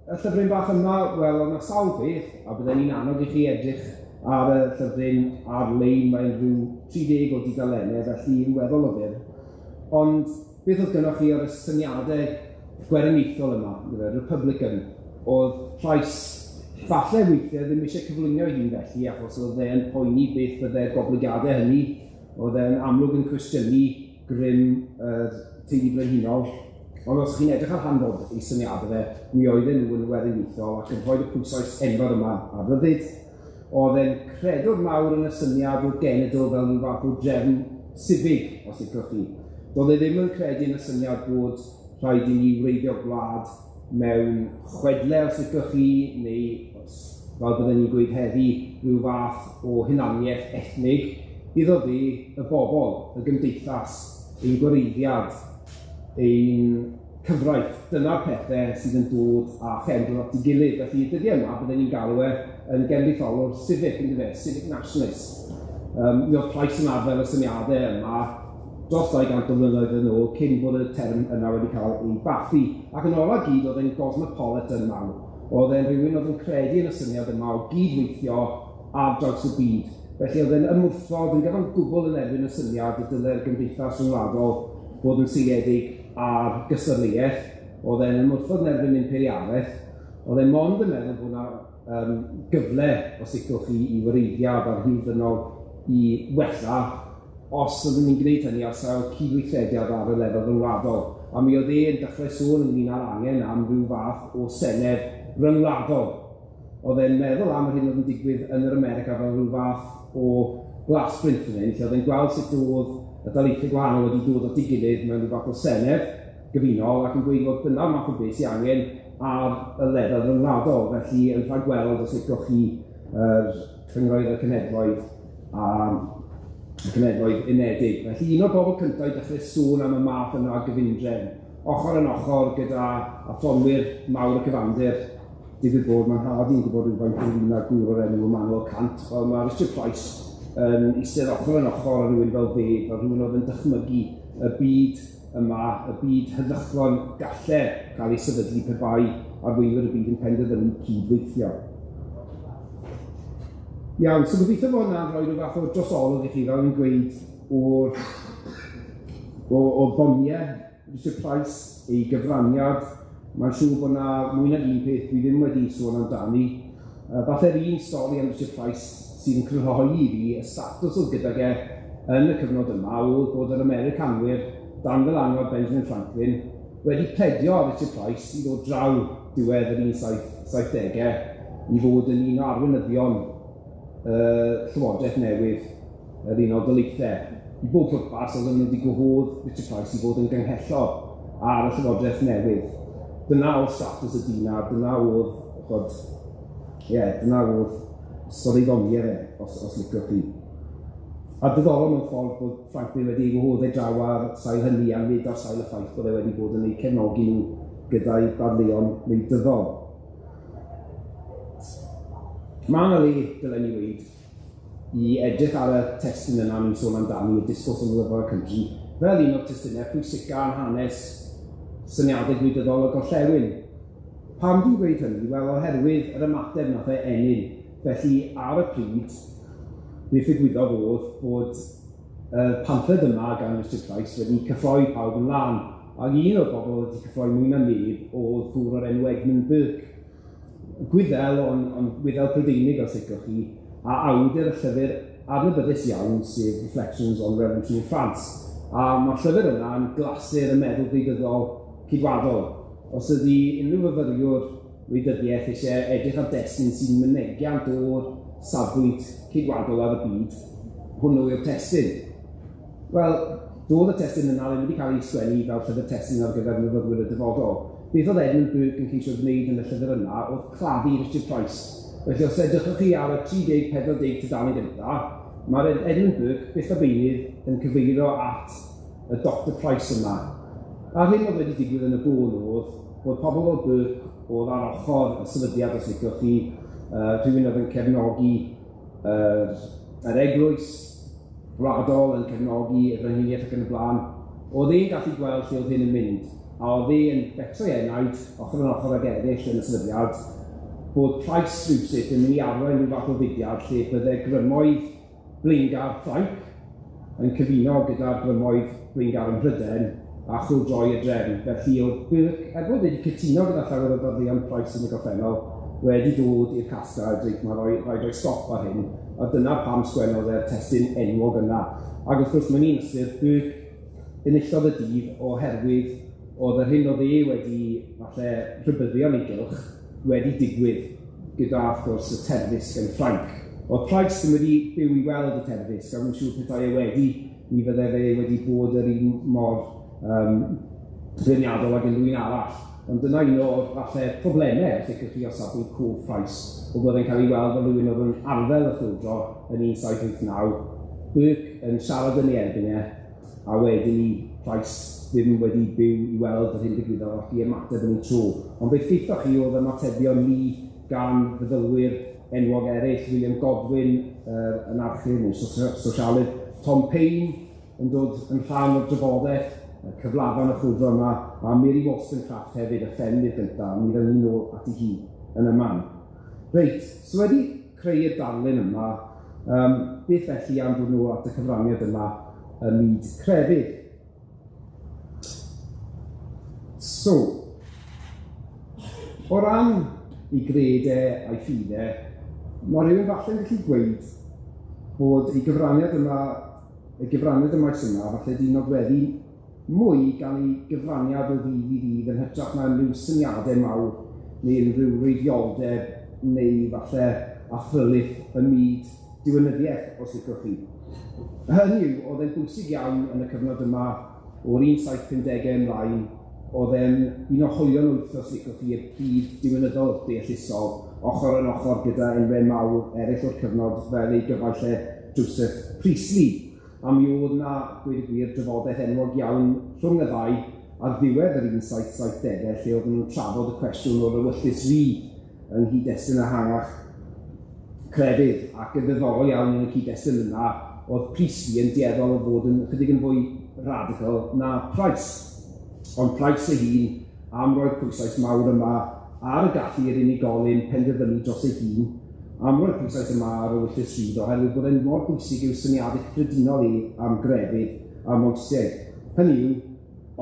y llyfryn bach yma? Wel, oedd 'na sawl beth, a bydden ni'n annog i chi edrych ar y llyfryn ar-lein, mae'n rhyw 30 o dudalennau, felly yn weddol o fyr. Ond beth oedd gynnoch chi ar y syniadau gweriniaethol yma, Republican, oedd Price falle weithiau ddim eisiau cyflwyno ei hun felly, achos oedd e'n poeni beth byddai'r goblygiadau hynny, oedd e'n amlwg yn cwestiynu grym yr teulu brenhinol. Ond os chi'n edrych ar hanfod ei syniadau fe, mi oedden nhw yn weriniaethol ac yn rhoi y pwyslais enfawr yma ar ryddid. Oedd e'n credwr mawr yn y syniad o genedl fel rhyw fath o drefn sifig, os licwch chi. Doedd e ddim yn credu yn y syniad bod rhaid i ni wreiddio gwlad mewn chwedle, os licwch chi, neu os, fel bydden ni'n gweud heddi, rhyw fath o hunaniaeth ethnig. Iddo fe y bobl, y gymdeithas, ein gwareiddiad, ein cyfraith, dyna'r pethau sydd yn dod â chendl at ei gilydd. Felly y dyddiau yma, bydden ni'n galw e yn genedlaetholwr civic, yn dyfe, civic nationalist. Mi oedd Price yn arddel y syniadau yma dros 200 o flynyddoedd yn ôl, cyn bod y term yna wedi cael ei bathu. Ac yn ola gyd, oedd e'n gosmopolitan mawr. Oedd e'n rhywun oedd yn credu yn y syniad yma o gydweithio ar draws y byd. Felly oedd e'n ymwrthod yn gyfan gwbl yn erbyn y syniad y dylai'r gymdeithas rhyngwladol bod yn seiliedig ar gystadleuaeth. Oedd e'n ymwrthod yn erbyn imperialaeth. Oedd e'n mond yn meddwl bod 'na gyfle, os licwch chi, i wareiddiad a'r hil ddynol i wella, os oeddwn ni'n gwneud hynny ar sail cydweithrediad ar y lefel ryngwladol. A mi oedd e'n dechrau sôn ynglyn â'r angen am ryw fath o senedd ryngwladol. Oedd e'n meddwl am yr hyn oedd yn digwydd yn yr America fel rhyw fath o glasbrint fan hyn, lle oedd e'n gweld sut oedd y daleithiau gwahanol wedi dod at ei gilydd mewn rhyw fath o senedd gyfunol ac yn gweud fod dyna'r math o beth sydd angen ar y lefel ryngwladol. Felly yn rhagweld, os licwch chi, yr Cynghrair y Cenhedloedd a y Cenhedloedd Unedig. Felly un o'r bobl cyntaf i dechrau sôn am y math yna o gyfundrefn, ochr yn ochr gyda athronwyr mawr y cyfandir, digwydd bod mae'n nhad i'n gwybod rhywfaint ynglyn â gŵr o'r enw Immanuel Kant, wel ma' Richard Price yn eistedd ochr yn ochr â rhywun fel fe, fel rhywun oedd yn dychmygu y byd yma, y byd heddychlon galle cael ei sefydlu pe bai arweinwyr y byd yn penderfynu cydweithio. Iawn, so gobeithio bod hwnna'n rhoi rhyw fath o drosolwg i chi, fel o'n i'n gweud, o'r o o ddoniau Richard Price, ei gyfraniad. Mae'n siŵr bod 'na mwy nag un peth dwi ddim wedi sôn amdani. Falle'r un stori am Richard Price sydd yn crynhoi i fi y statws oedd gydag e yn y cyfnod yma oedd bod yr Americanwyr dan ddylanwad Benjamin Franklin wedi pledio ar Richard Price i ddod draw diwedd yr 1770au i fod yn un o arweinyddion y llywodraeth newydd yr Unol Daleithiau. I bob pwrpas, oedden nhw wedi gwahodd Richard Price i fod yn ganghellor ar y llywodraeth newydd. Dyna oedd statws y dyn a dyna oedd, ch'od, ie, dyna oedd stori ddoniau fe, os, os licwch chi. A diddorol mewn ffordd bod Franklin wedi ei wahodd e draw ar sail hynny a nid ar sail y ffaith bod e wedi bod yn eu cefnogi nhw gyda'i ddadleuon wleidyddol. Mae 'na le, dylen ni weud, i edrych ar y testun yna ni'n sôn amdani, y Discourse on the Love of Our Country, fel un o'r testunau pwysica yn hanes syniadau gwleidyddol y gorllewin. Pam dwi'n gweud hynny? Wel, oherwydd yr ymateb nath e ennyn. Felly, ar y pryd, beth ddigwyddodd o'dd bod y pamffled yma gan Richard Price wedi cyffroi pawb yn lân, ac un o'r bobl oedd wedi cyffroi mwy na neb o'dd gŵr o'r enw Edmund Burke. Gwyddel, ond on Gwyddel Prydeinig os licwch chi, a awdur y llyfr adnabyddus iawn, sef Reflections on the Revolution in France. A mae'r llyfr yna yn glasur y meddwl gwleidyddol ceidwadol. Os ydy unrhyw fyfyriwr wleidyddiaeth eisiau edrych ar destun sy'n mynegiant o'r safbwynt ceidwadol ar y byd, hwnnw yw'r testun. Wel, doedd y testun yna ddim wedi cael ei sgwennu fel llyfr testun ar gyfer myfyrwyr y dyfodol. Beth oedd Edmund Burke yn ceisio gwneud yn y llyfr yna oedd claddu Richard Price. Felly os edrychwch chi ar y 30, 40 tudalen gynta, mae'r Edmund Burke byth a beunydd yn cyfeirio at y Doctor Price yma. A'r hyn oedd wedi digwydd yn y bôn oedd bod pobl fel Burke oedd ar ochr y sefydliad, os liciwch chi, rhywun oedd yn cefnogi yr, yr eglwys wladol, yn cefnogi y frenhiniaeth ac yn y blaen, oedd e'n gallu gweld lle oedd hyn yn mynd, a oedd e yn becso'i enaid, ochr yn ochr ag eraill yn y sefydliad, bod Price rywsut yn mynd i arwain rhyw fath o fudiad lle bydde grymoedd blaengar Ffrainc yn cyfuno gyda'r grymoedd blaengar ym Mhrydain a chwyldroi y drefn. Felly oedd Burke, er bod wedi cytuno gyda llawer o ddadleuon Price yn y gorffennol, wedi dod i'r casgliad, reit, mae rhoi, rhaid rhoi stop ar hyn, a dyna pam sgwennodd e'r testun enwog yna. Ac wrth gwrs, mewn un ystyr, Burke enillodd y dydd oherwydd oedd yr hyn oedd e wedi, falle, rhybuddio yn ei gylch wedi digwydd gyda, wrth gwrs, y terfysg yn Ffrainc. Oedd Price ddim wedi byw i weld y terfysg, a fi'n siŵr petai e wedi, mi fydde fe wedi bod yr un mor beirniadol ag unrhyw un arall. Ond dyna un o'r falle problemau, os licwch chi, o safbwynt cof Price, o bod e'n cael ei weld fel rhywun oedd yn arddel y chwyldro yn 1789, Burke yn siarad yn ei erbyn e, a wedyn i Price ddim wedi byw i weld yr hyn ddigwyddodd ac i ymateb yn ei tro. Ond beth gaethoch chi oedd ymatebion ni gan feddylwyr enwog eraill, William Godwin yn archydd neu sosialydd, Tom Paine yn dod yn rhan o'r drafodaeth, y cyflafan y chwyldro yma, a Mary Wollstonecraft hefyd, y ffeminydd gyntaf, mi ddawn ni nôl ati hi yn y man. Reit, so wedi creu'r darlun yma, beth felly am ddod nôl at y cyfraniad yma ym myd crefydd? So, o ran ei gred e a'i ffydd e, mae rhywun falle'n gallu gweud bod ei gyfraniad yma, ei gyfraniad y maes yma, falle 'di nodweddu mwy gan ei gyfraniad o ddydd i ddydd yn hytrach na unrhyw syniadau mawr neu unrhyw wreiddioldeb neu falle athrylith ym myd diwinyddiaeth, os licwch chi. Hynny yw, oedd e'n bwysig iawn yn y cyfnod yma o'r 1750au ymlaen O'dd e'n un o hoelion wyth, os licwch chi, y byd diwinyddol deallusol, ochor yn ochor gyda enwe mawr eryll o'r cyfnod fel ei gyfaill e Joseph Priestley. A mi o'dd 'na, gweud y gwir, drafodaeth enwog iawn rhwng y ddau ar ddiwedd yr 1770au, lle oedden nhw'n trafod y cwestiwn o'r ewyllys rydd yng nghyd-destun ehangach crefydd, ac yn ddiddorol iawn yn y cyd-destun yna, o'dd Priestley yn dueddol o fod yn ychydig yn fwy radical na Price. Ond Price ei hun am roi'r pwyslais mawr yma ar y gallu i'r unigolyn penderfynu dros ei hun, am roi'r pwyslais yma ar ewyllys rydd, oherwydd bod e'n mor bwysig i'w syniadau cyffredinol i am grefydd a moeseg. Hynny yw,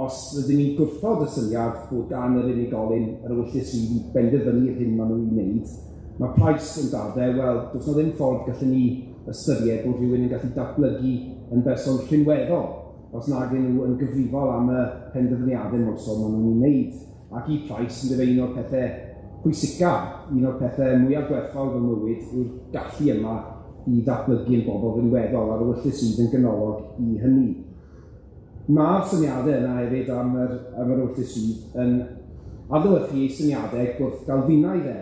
os rydyn ni'n gwrthod y syniad bod gan yr unigolyn yr ewyllys rydd i benderfynu yr hyn maen nhw'n ei wneud, mae Price yn dadlau, wel, does 'na ddim ffordd gallen ni ystyried bod rhywun yn gallu datblygu yn berson rhinweddol os nag y'n nhw yn gyfrifol am y penderfyniadau moesol maen nhw'n ei wneud. Ac i Price, yndyfe, un o'r pethe pwysica, un o'r pethe mwya gwerthfawr fy mywyd yw'r gallu yma i ddatblygu yn bobl rinweddol, a'r ewyllys sydd yn ganolog i hynny. Ma'r syniadau yna hefyd am yr am yr ewyllys rydd yn adlewyrchu ei syniadau gwrth Galfinaidd e.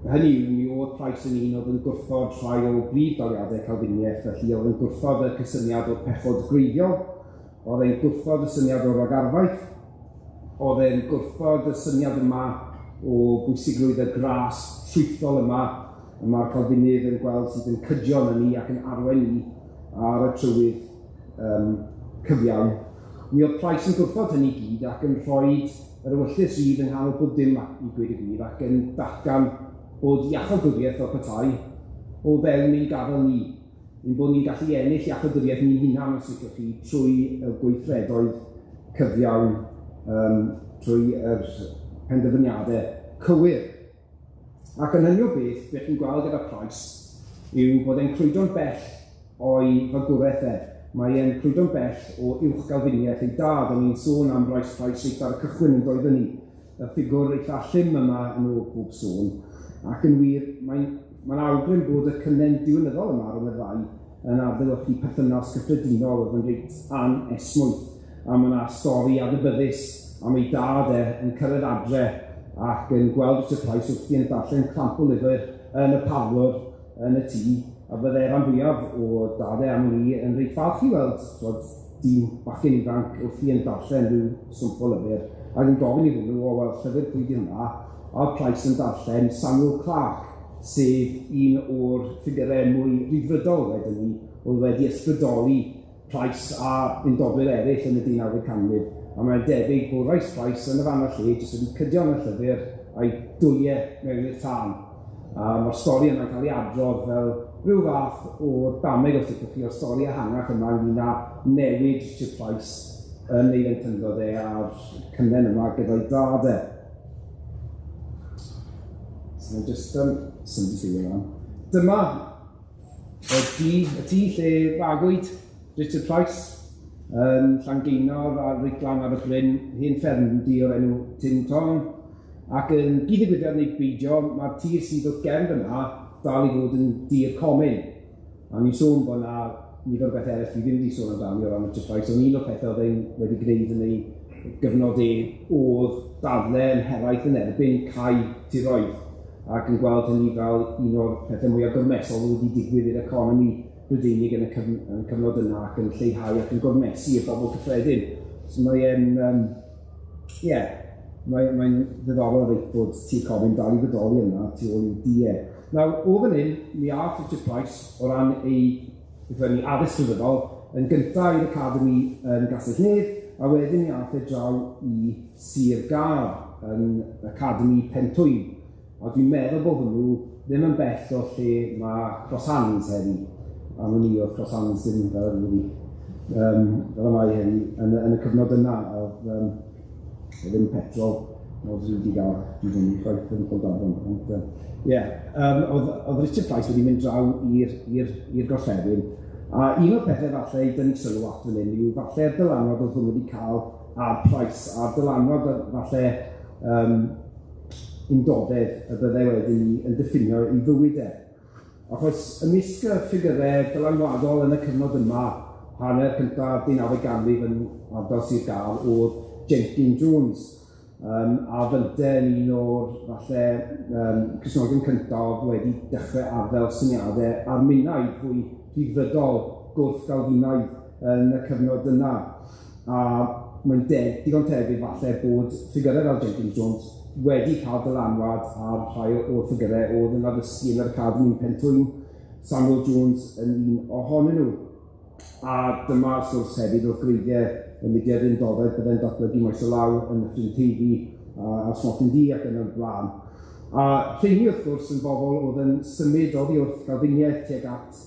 Hynny yw, mi o'dd Price yn un o'dd yn gwrthod rhai o brif daliadau Calfiniaeth, felly o'dd yn gwrthod y cysyniad o'r pechod gwreiddiol, o'dd e'n gwrthod y syniad o ragarfaeth, o'dd e'n gwrthod y syniad yma o bwysigrwydd y gras trwythol yma, y ma'r Calfinydd yn gweld sydd yn cydio yn ni ac yn arwain ni ar y trywydd cyfiawn. Mi o'dd Price yn gwrthod hynny i gyd ac yn rhoi yr ewyllys rydd yng nghanol pob dim i gweud y gwir, ac yn datgan bod iachawdwriaeth fel petai o fewn ein gafael ni, ein bod ni'n gallu ennill iachawdwriaeth ni'n hunan, os licwch chi, trwy y gweithredoedd cyfiawn, trwy yr penderfyniadau cywir. Ac yn hynny o beth, beth chi'n gweld gyda Price yw bod e'n crwydro'n bell o'i fagwraeth e. Mae e'n crwydro'n bell o uwch Galfiniaeth ei dad. O'n i'n sôn am Rice Price reit ar y cychwyn yn doeddwn i, y ffigwr eitha llym yma yn ôl pob sôn. Ac yn wir, mae'n mae'n awgrym bod y cynnen diwinyddol yma rhwng y ddau yn adlewyrchu perthynas cyffredinol oedd yn reit anesmwyth. A mae 'na stori adnabyddus am ei dad e yn cyrraedd adre ac yn gweld Richard Price wrthi yn darllen clamp o lyfr yn y parlwr yn y tŷ, a bydde rhan fwyaf o dadau am wn i yn reit falch i weld, t'wod, dyn bachgen ifanc wrthi yn darllen rhyw swmp o lyfr, ac yn gofyn i hwnnw, o wel, llyfr pwy 'di hwnna? A o'dd Price yn darllen Samuel Clarke, sef un o'r ffigyrau mwy rhyddfrydol wedyn 'ny, o'dd wedi ysbrydoli Price a undodwyr eraill yn y deunawfed canrif, a mae'n debyg bod Rice Price yn y fan a'r lle jyst wedi cydio yn y llyfr a'i dwlu e mewn i'r tân. A ma'r stori yna'n cael ei adrodd fel rhyw fath o dameg, os licwch chi, o'r stori ehangach yma ynglyn â newid Richard Price yn ei lentyndod e a'r cynnen yma gyda'i dad e. So mae'n jyst symud i ymlaen. Dyma y tŷ lle fagwyd Richard Price yn Llangeinor ar reit lan ar y bryn, hen ffermdy o'r enw Tin Ton, ac yn gyd-ddigwyddiad neu beidio, mae'r tir sydd wrth gefn fyna dal i fod yn dir comin. A ni'n sôn bod 'na nifer o bethau eraill dwi ddim wedi sôn amdani o ran Richard Price, ond un o'r pethau oedd e'n wedi gwneud yn ei gyfnod e oedd dadle yn helaeth yn erbyn cau tiroedd, ac yn gweld hynny fel un o'r pethau mwyaf gormesol oedd wedi digwydd i'r economi Brydeinig yn y yn y cyfnod yna, ac yn lleihau ac yn gormesu y bobl cyffredin. So mae e'n, ie, mae'n ddiddorol reit bod Tir Comin dal i fodoli yna tu ôl i'w dŷ e. Nawr, o fan hyn, mi ath Richard Price o ran ei, beth yw, addysg crefyddol, yn gynta i'r academi yn Gastell Nedd, a wedyn mi ath e draw i Sir Gâr yn Academi Pentwyn. A dwi'n meddwl bod hwnnw ddim yn bell o lle mae Cross Hands heddi. A wn i oedd Cross Hands ddim fel yr wedi, fel y mae heddi, yn y cyfnod yna, oedd ddim petrol, oedd wedi gael, dwi'n ddim yn chwaith yn Pont-anfon, ond ie, oedd Richard Price wedi mynd draw i'r gorllewin, a un o'r pethau falle i dynnu sylw at fan hyn yw falle'r dylanwad oedd hwn wedi cael ar Price, a'r dylanwad falle undodedd y byddai wedyn ni yn diffinio ei fywyd e. Achos ymysg y ffigyrau dylanwadol yn y cyfnod yma, hanner cyntaf deunawfed ganrif yn ardal Sir Gâr, oedd Jenkins Jones. A fynte yn un o'r falle Cristnogion cyntaf wedi dechrau arddel syniadau Arminaidd fwy rhyddfrydol gwrth-Galfinaidd yn y cyfnod yna. A mae'n digon tebyg falle bod ffigyrau fel Jenkins Jones wedi cael dylanwad ar rhai o'r ffigyrau oedd yn addysgu yn yr Academi Pentwyn, Samuel Jones yn un ohonyn nhw. A dyma wrth gwrs hefyd wrth gwreiddiau y mudiad Undodaidd byddai'n datblygu maes o law yn Nyffryn Teifi a Smotyn Ddu ac yn y blaen. A rheini wrth gwrs yn bobl oedd yn symud oddi wrth Galfiniaeth tuag at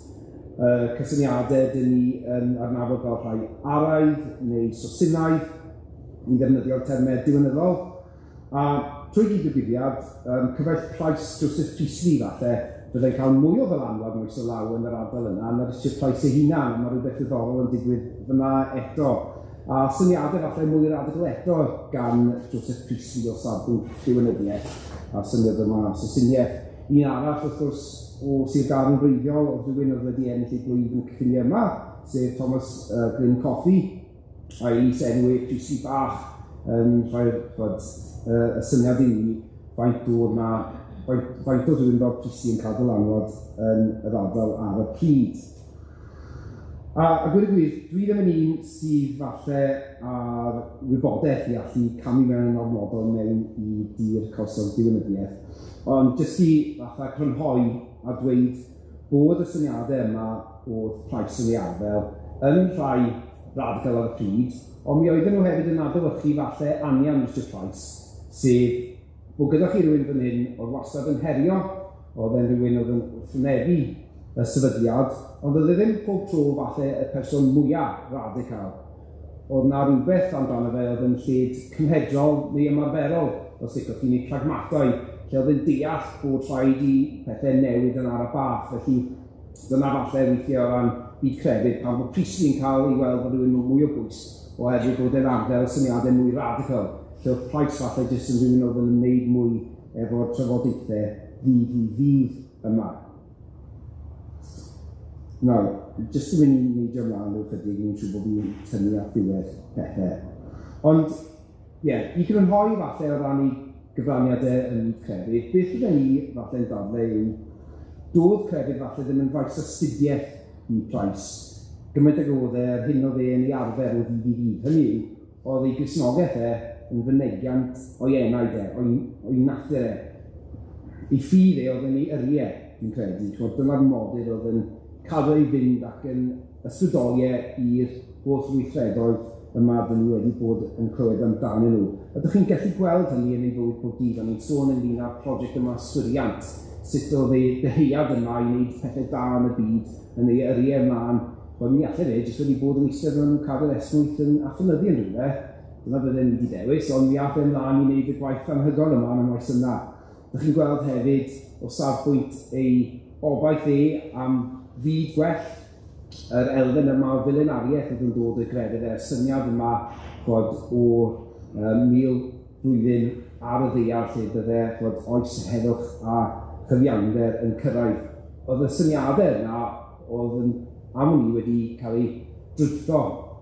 cysyniadau dyn ni yn adnabod fel rhai araidd neu sosinaidd, i ddefnyddio'r termau diwinyddol. A trwy gyd-ddigwyddiad, cyfaill Price Joseph Priestley falle, byddai'n cael mwy o ddylanwad maes o law yn yr ardal yna na Richard Price ei hunan, a mae rhywbeth diddorol yn digwydd fyna eto. A syniadau falle mwy radical eto gan Joseph Priestley o safbwynt diwinyddiaeth a'r syniad yma o Sosiniaeth. Un arall, wrth gwrs, o Sir Gâr yn wreiddiol, oedd rhywun oedd wedi ennill ei blwydd yn y cyffiniau yma, sef Thomas Glyn Cothi, a'i is-enw e Priestley Bach, yn rhoi'r y syniad i ni faint o'r na, faint o rhywun fel Priestley yn cael dylanwad yn yr ardal ar y pryd. A gweud y gwir, dwi ddim yn un sydd falle ar wybodaeth i allu camu mewn yn ormodol mewn i dir cawsog diwinyddiaeth, ond jyst i fatha crynhoi a dweud bod y syniadau yma oedd Price yn ei arddel yn rhai radical ar y pryd, ond mi oedden nhw hefyd yn adlewyrchu falle anian Richard Price, sef bod gyda chi rywun fan hyn oedd wastad yn herio, oedd e'n rhywun oedd yn wrthwynebu y sefydliad, ond oedd e ddim pob tro falle y person mwyaf radical. Oedd 'na rywbeth amdano fe oedd yn lled cymhedrol neu ymarferol, os licwch chi, neu pragmataidd, lle oedd yn deall bod rhaid i pethau newid yn ara bach. Felly dyna falle weithiau o ran byd crefydd, pan bod Priestley yn cael ei weld fel rhywun mwy o bwys, oherwydd bod e'n arddel syniadau mwy radical, lle oedd Price falle jyst yn rhywun oedd yn ymwneud mwy efo'r trafodaethau ddydd i ddydd yma. Nawr, jyst i mynd i neidio ymlaen rhyw chydig, ni'n siŵr bod fi'n tynnu at ddiwedd pethau. Ond, ie, i grynhoi falle o ran ei gyfraniadau yn byd crefydd, beth fydden ni falle'n dadlau yw, doedd crefydd falle ddim yn faes astudiaeth i Price, gymaint ag oedd e, yr hyn oedd e yn ei arfer o ddydd i ddydd. Hynny yw, oedd ei Gristnogaeth e yn fynegiant o'i enaid e, o'i natur e. Ei ffydd e oedd yn ei yrru e, fi'n credu. Ch'mod, dyma'r modur oedd yn cadw ei fynd ac yn ysbrydoli e i'r holl weithredoedd yma dyn ni wedi bod yn clywed amdanyn nhw. Ydych chi'n gallu gweld hynny yn ei fywyd pob dydd? O'n i'n sôn ynglyn â'r prosiect yma Yswiriant, sut oedd ei dyheuad yma i wneud pethau da yn y byd, yn ei yrru e ymlaen. Wel, mi allai fe jyst wedi bod yn eistedd mewn cadair esmwyth yn athrynyddu yn rhywle. Dyna bydden ni wedi dewis, ond mi ath e ymlaen i wneud y gwaith anhygoel yma yn y maes yna. Dych chi'n gweld hefyd o safbwynt ei obaith e am fyd gwell, yr elfen yma o filenariaeth oedd yn dod o'i grefydd e, y syniad yma bod o 1000 blwyddyn ar y ddaear lle bydde bod oes heddwch a chyfiawnder yn cyrraedd. Oedd y syniadau yna oedd yn am wn i wedi cael ei drwytho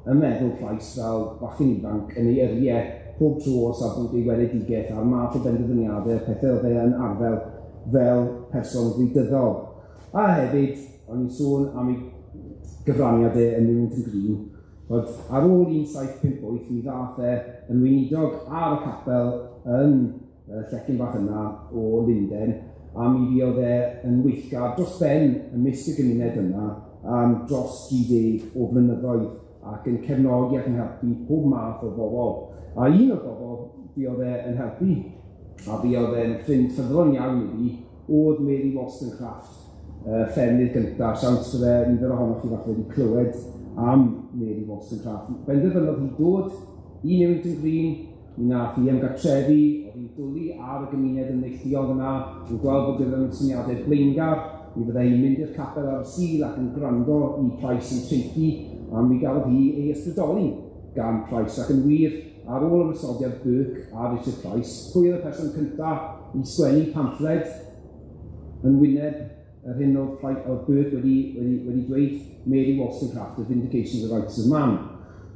ym meddwl Price fel bachgen ifanc yn ei yrru pob tro o safbwynt ei weledigaeth a'r math o benderfyniadau, pethau oedd e yn arddel fel person gwleidyddol. A hefyd, o'n i'n sôn am ei gyfraniadau yn Newington Green, bod ar ôl 1758 mi ddath e yn weinidog ar y capel yn y llecyn bach yna o Lunden, a mi fuodd e yn weithgar dros ben ymysg y gymuned yma am dros 30 o flynyddoedd ac yn cefnogi ac yn helpu pob math o bobl. A un o'r bobl fuodd e yn helpu, a fuodd e'n ffrind ffyddlon iawn iddi, oedd Mary Wollstonecraft, ffermydd gyntaf. Siawns bydde nifer ohonoch chi falle wedi clywed am Mary Wollstonecraft. Benderfynodd hi dod i Newington Green, mi nath hi ymgartrefu, oedd hi'n dwlu ar y gymuned ymneilltuol yna, yn gweld bod gyda nhw syniadau blaengar, mi fyddai hi'n mynd i'r capel ar y Sul ac yn gwrando i Price yn traethu, a mi gafodd hi ei ysbrydoli gan Price. Ac yn wir, ar ôl ymosodiad Burke a Richard Price, pwy oedd y person cyntaf i sgwennu pamffled yn wyneb yr hyn oedd Burke wedi dweud? Mary Wollstonecraft, The Vindication of the Rights of Man.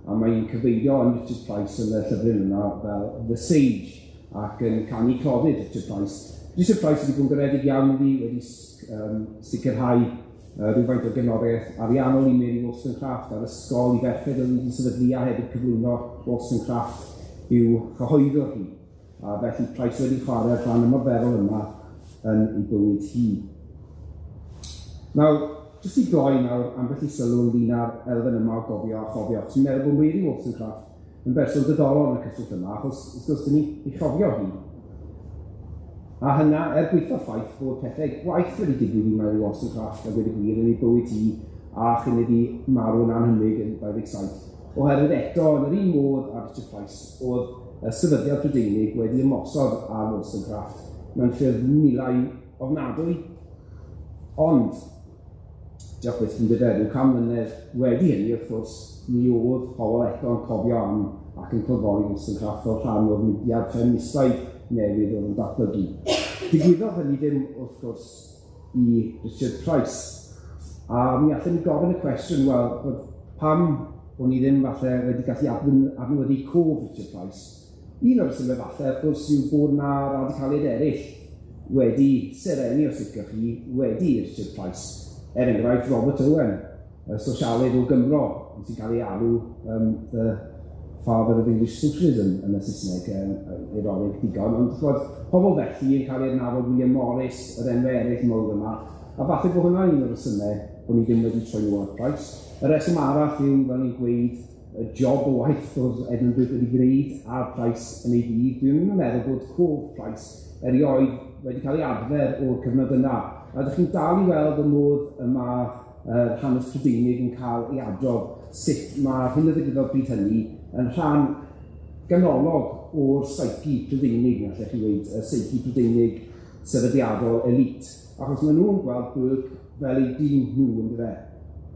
A mae'n cyfeirio yn Richard Price yn y llyfryn yna fel The Sage, ac yn canu clodyd Richard Price. Richard Price wedi bod yn garedig iawn iddi, wedi sicrhau rhywfaint o gefnogaeth ariannol i Mary Wollstonecraft a'r ysgol i ferched oedd wedi sefydlu a hefyd cyflwyno Wollstonecraft i'w chyhoeddo hi. A felly Price wedi chwarae'r rhan ymarferol yma yn ei bywyd hi. Nawr, jyst i gloi nawr ambell i sylw ynglyn â'r elfen yma o gofio a chofio, achos fi'n meddwl bod Mary Wollstonecraft yn berson diddorol yn y cyswllt yma, achos wrth gwrs 'dyn ni ei chofio hi. A hynna er gwaetha'r ffaith bod pethau gwaeth wedi digwydd i Mary Wollstonecraft a gweud y gwir yn ei bywyd hi a chyn iddi marw yn annhymig yn 27. Oherwydd eto, yn yr un modd â Richard Price, oedd y sefydliad Prydeinig wedi ymosod ar Wollstonecraft mewn ffyrdd milau ofnadwy. Ond, diolch byth yn dyfe, 100 mlynedd wedi hynny, wrth gwrs, mi oedd pobl eto yn cofio am ac yn clodfori Wollstonecraft fel rhan o'r mudiad ffeministaidd newydd oedd yn datblygu. Digwyddodd hynny ddim, wrth gwrs, i Richard Price. A mi allen ni gofyn y cwestiwn, wel, pam o'n i ddim falle wedi gallu adnewyddu cof Richard Price? Un o'r rhesymau falle, wrth gwrs, yw bod 'na radicaliaid eraill wedi serennu, os liciwch chi, wedi Richard Price. Er enghraifft, Robert Owen, y sosialydd o Gymro, sy'n cael ei alw the father of English Socialism yn y Saesneg, eironig digon, ond ch'mod, pobl felly yn cael ei adnabod William Morris, yr enwau eraill mowr yma, a falle bod hwnna'n un o'r rhesymau bod ni ddim wedi troi nôl at Price. Y reswm arall yw, fel ni'n gweud, y job o waith oedd Edmund Burke wedi gwneud ar Price yn ei ddydd. Dwi'n ddim yn meddwl bod cof Price erioed wedi cael ei adfer o'r cyfnod yna. A ydych chi'n dal i weld y modd y mae hanes Prydeinig yn cael ei adrodd, sut mae'r hyn a ddigwyddodd bryd hynny yn rhan ganolog o'r psyche Prydeinig, na allech chi weud, y psyche Prydeinig sefydliadol elite. Achos maen nhw'n gweld Burke fel eu dyn nhw, yndyfe?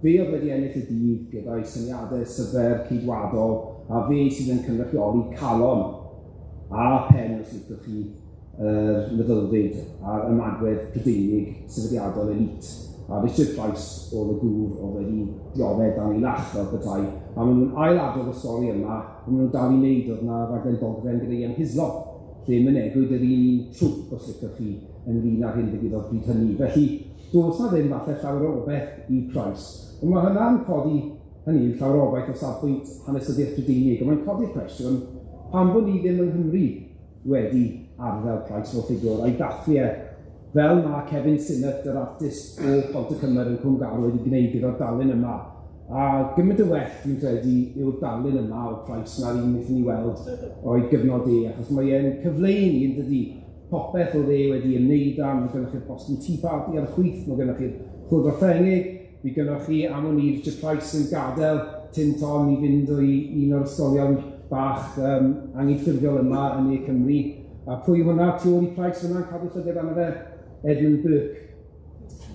Fe oedd wedi ennill y dydd gyda'i syniadau syfer ceidwadol, a fe sydd yn cynrychioli calon a pen, os liciwch chi, yr meddylfryd a'r ymagwedd Prydeinig sefydliadol elite. A Richard Price oedd y gŵr oedd wedi dioddef dan ei lach fel petai. A maen nhw'n ailadrodd y stori yma, a maen nhw'n dal i wneud, oedd 'na raglen dogfen gyda Ian Hislop, lle mynegwyd yr un trwp, os liciwch chi, ynglyn â'r hyn ddigwyddodd bryd hynny. Felly, does 'na ddim falle llawer o obaith i Price. Ond mae hynna'n codi, hynny yw, llawer o obaith o safbwynt hanesyddiaeth Prydeinig, ond mae'n codi'r cwestiwn, pam bod ni ddim yng Nghymru wedi arddel Price fel ffigwr a'i dathlu e, fel ma' Kevin Sinnott, yr artist o Pontycymer yn Cwm Garw wedi gwneud gyda'r darlun yma. A gymaint o well, dwi'n credu, yw'r darlun yma o Price na'r un wnaethon ni weld o'i gyfnod e, achos mae e'n cyfleu i ni, yn dydi, popeth oedd e wedi ymwneud â, mae gennych chi'r Boston Tea Party ar y chwith, mae gennych chi'r Chwyldro Ffrengig, mi gynnoch chi am wn i Richard Price yn gadael Tin Ton i fynd o'i un o'r ysgolion bach anghydffurfiol yma yn Ne Cymru. A pwy yw hwnna tu ôl i Price fyna yn cadw llygad arno fe? Edmund Burke.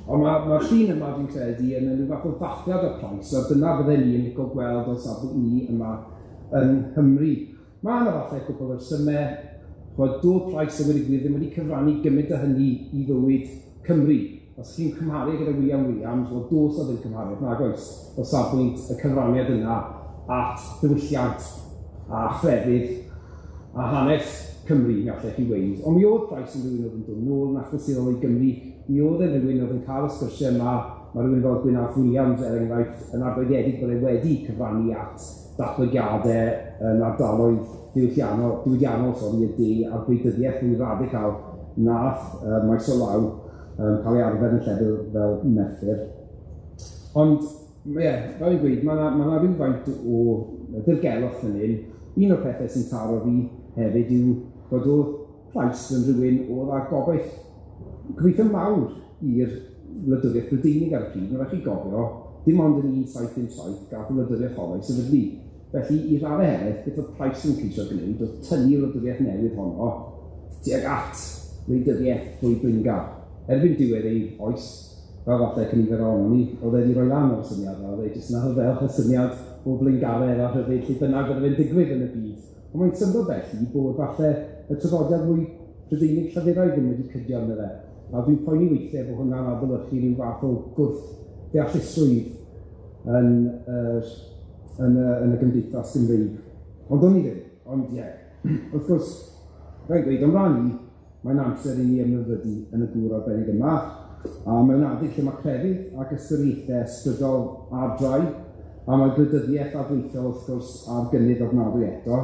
Ond mae'r llun yma, dwi'n credu, yn rhyw fath o ddathliad o Price, a dyna bydden ni yn licio gweld o'n safbwynt ni yma yng Nghymru. Mae yna falle cwpl o resymau, ch'mod, doedd Price a gweud y gwir ddim wedi cyfrannu gymaint o hynny i fywyd Cymru. Os chi'n cymharu gyda William Williams, wel does 'na ddim cymhariaeth, nag oes, o safbwynt y cyfraniad yna at ddiwylliant a chrefydd a hanes Cymru, mi allech chi weud. Ond mi oedd Price yn rhywun oedd yn dod nôl yn achlysurol i Gymru, mi oedd e'n rhywun oedd yn cael y sgyrsiau yma, mae rhywun fel Gwyn Alf Williams, er enghraifft, yn argyhoeddedig bod e wedi cyfrannu at datblygiadau yn ardaloedd diwylliannol, diwydiannol, sori, y de a'r gwleidyddiaeth fwy radical nath maes o law cael ei arfer yn llefydd fel Merthyr. Ond, ie, yeah, fel i'n gweud, mae yna ma rhywfaint o ddirgelwch fan hyn. Un o'r pethau sy'n taro fi hefyd yw bod oedd Price yn rhywun oedd â gobaith, gobeithio mawr i'r wladwriaeth Brydeinig ar y pryd. Mae'n rhaid chi gofio, dim ond yn 1717 gath y wladwriaeth honno ei sefydlu. Felly, i raddau helaeth, beth oedd Price yn ceisio gwneud oedd tynnu wladwriaeth newydd honno tuag at wleidyddiaeth fwy blaengar. Erbyn diwedd ei oes, fel falle cynifer ohonon ni, oedd e wedi rhoi lan ar y syniad 'na, oedd e jyst yn arddel y syniad o blaengaredd a rhyddid lle bynnag bydde fe'n digwydd yn y byd. Ond mae'n syndod felly bod falle y traddodiad mwy Prydeinig Llafuraidd ddim wedi cydio arno fe. A dwi'n poeni weithiau bod hwnna'n adlewyrchu rhyw fath o gwrth-ddeallusrwydd yn yr yn y gymdeithas Gymreig. Ond o'n i ddim, ond ie. Wrth gwrs, rhaid gweud, o'n rhan i, mae'n amser i ni ymhyfrydu yn y gŵr arbennig yma, a mewn adeg lle mae crefydd ac ystyriaethau ysbrydol ar drai, a mae gwleidyddiaeth adweithiol wrth gwrs ar gynnydd ofnadwy eto,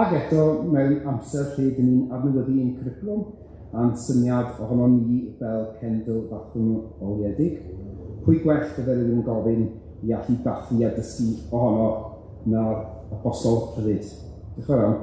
ac eto mewn amser lle dyn ni'n adnewyddu ein cwricwlwm a'n syniad ohonon ni fel cenedl ddatganoliedig, pwy gwell bydde rhywun yn gofyn i allu dathlu a dysgu ohono na'r apostol rhyddid. Diolch yn fawr iawn.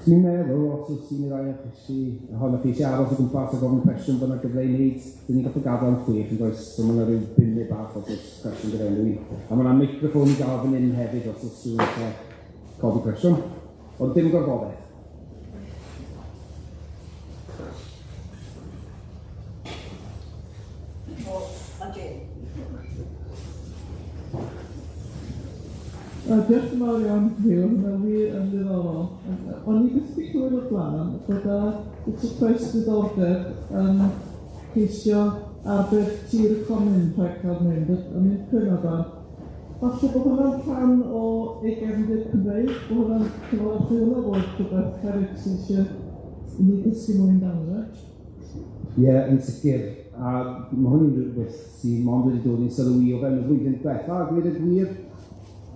Dwi'n meddwl, os oes un neu ddau ohonoch chi ohonoch chi eisiau aros o gwmpas a gofyn cwestiwn, bod 'na gyfle i wneud. Dyn ni'n gorfod gadael am 6 yn does, so ma' 'na ryw bum munud bach os oes cwestiwn gyda unrhyw un. A ma' 'na meicroffon i gael fan hyn hefyd os oes rhywun eisiau codi cwestiwn, ond dim gorfodaeth. Diolch yn fawr iawn, Huw, oedd hwnna wir yn ddiddorol. O'n i byth 'di clywed o'r blaen bod 'na Richard Price diddordeb yn ceisio arbed tir y comin rhag ca'l mynd, o'n i'n cwyno amdan. Falle bod hwnna'n rhan o ei gefndir Cymreig, bod hwnna'n chimod, alle hwnna fod rhywbeth hefyd sy isie i ni ddysgu mwy amdano fe. Ie, yn sicir, a ma' hwn yn rywbeth sy mond wedi dod i'n sylw i o fewn y flwyddyn diwetha, a gweud y gwir.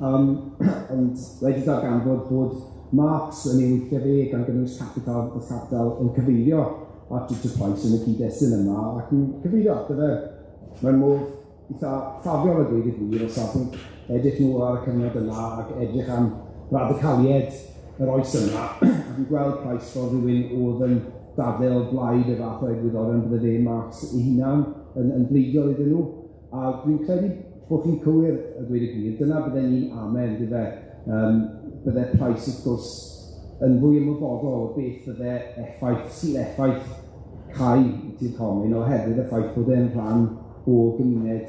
Ond wedi darganfod bod Marx yn ei weithiau fe, gan gynnwys Capital, y Capital, yn cyfeirio at Richard Price yn y cyd-destun yma, ac yn cyfeirio ato fe mewn modd eitha ffafriol a dweud y gwir, o safbwynt edrych nôl ar y cyfnod yna ac edrych am radicaliaid yr oes yna, ac yn gweld Price fel rhywun oedd yn dadlau o blaid y fath o egwyddorion bydde fe Marx ei hunan yn bleidiol iddyn nhw. A dwi'n credu bod chi'n cywir a dweud y gwir, dyna bydden ni'n amen, dyfe. Bydde Price wrth gwrs yn fwy ymwybodol o beth bydde effaith, sy'n effaith cau i tir comin oherwydd y ffaith bod e'n rhan o gymuned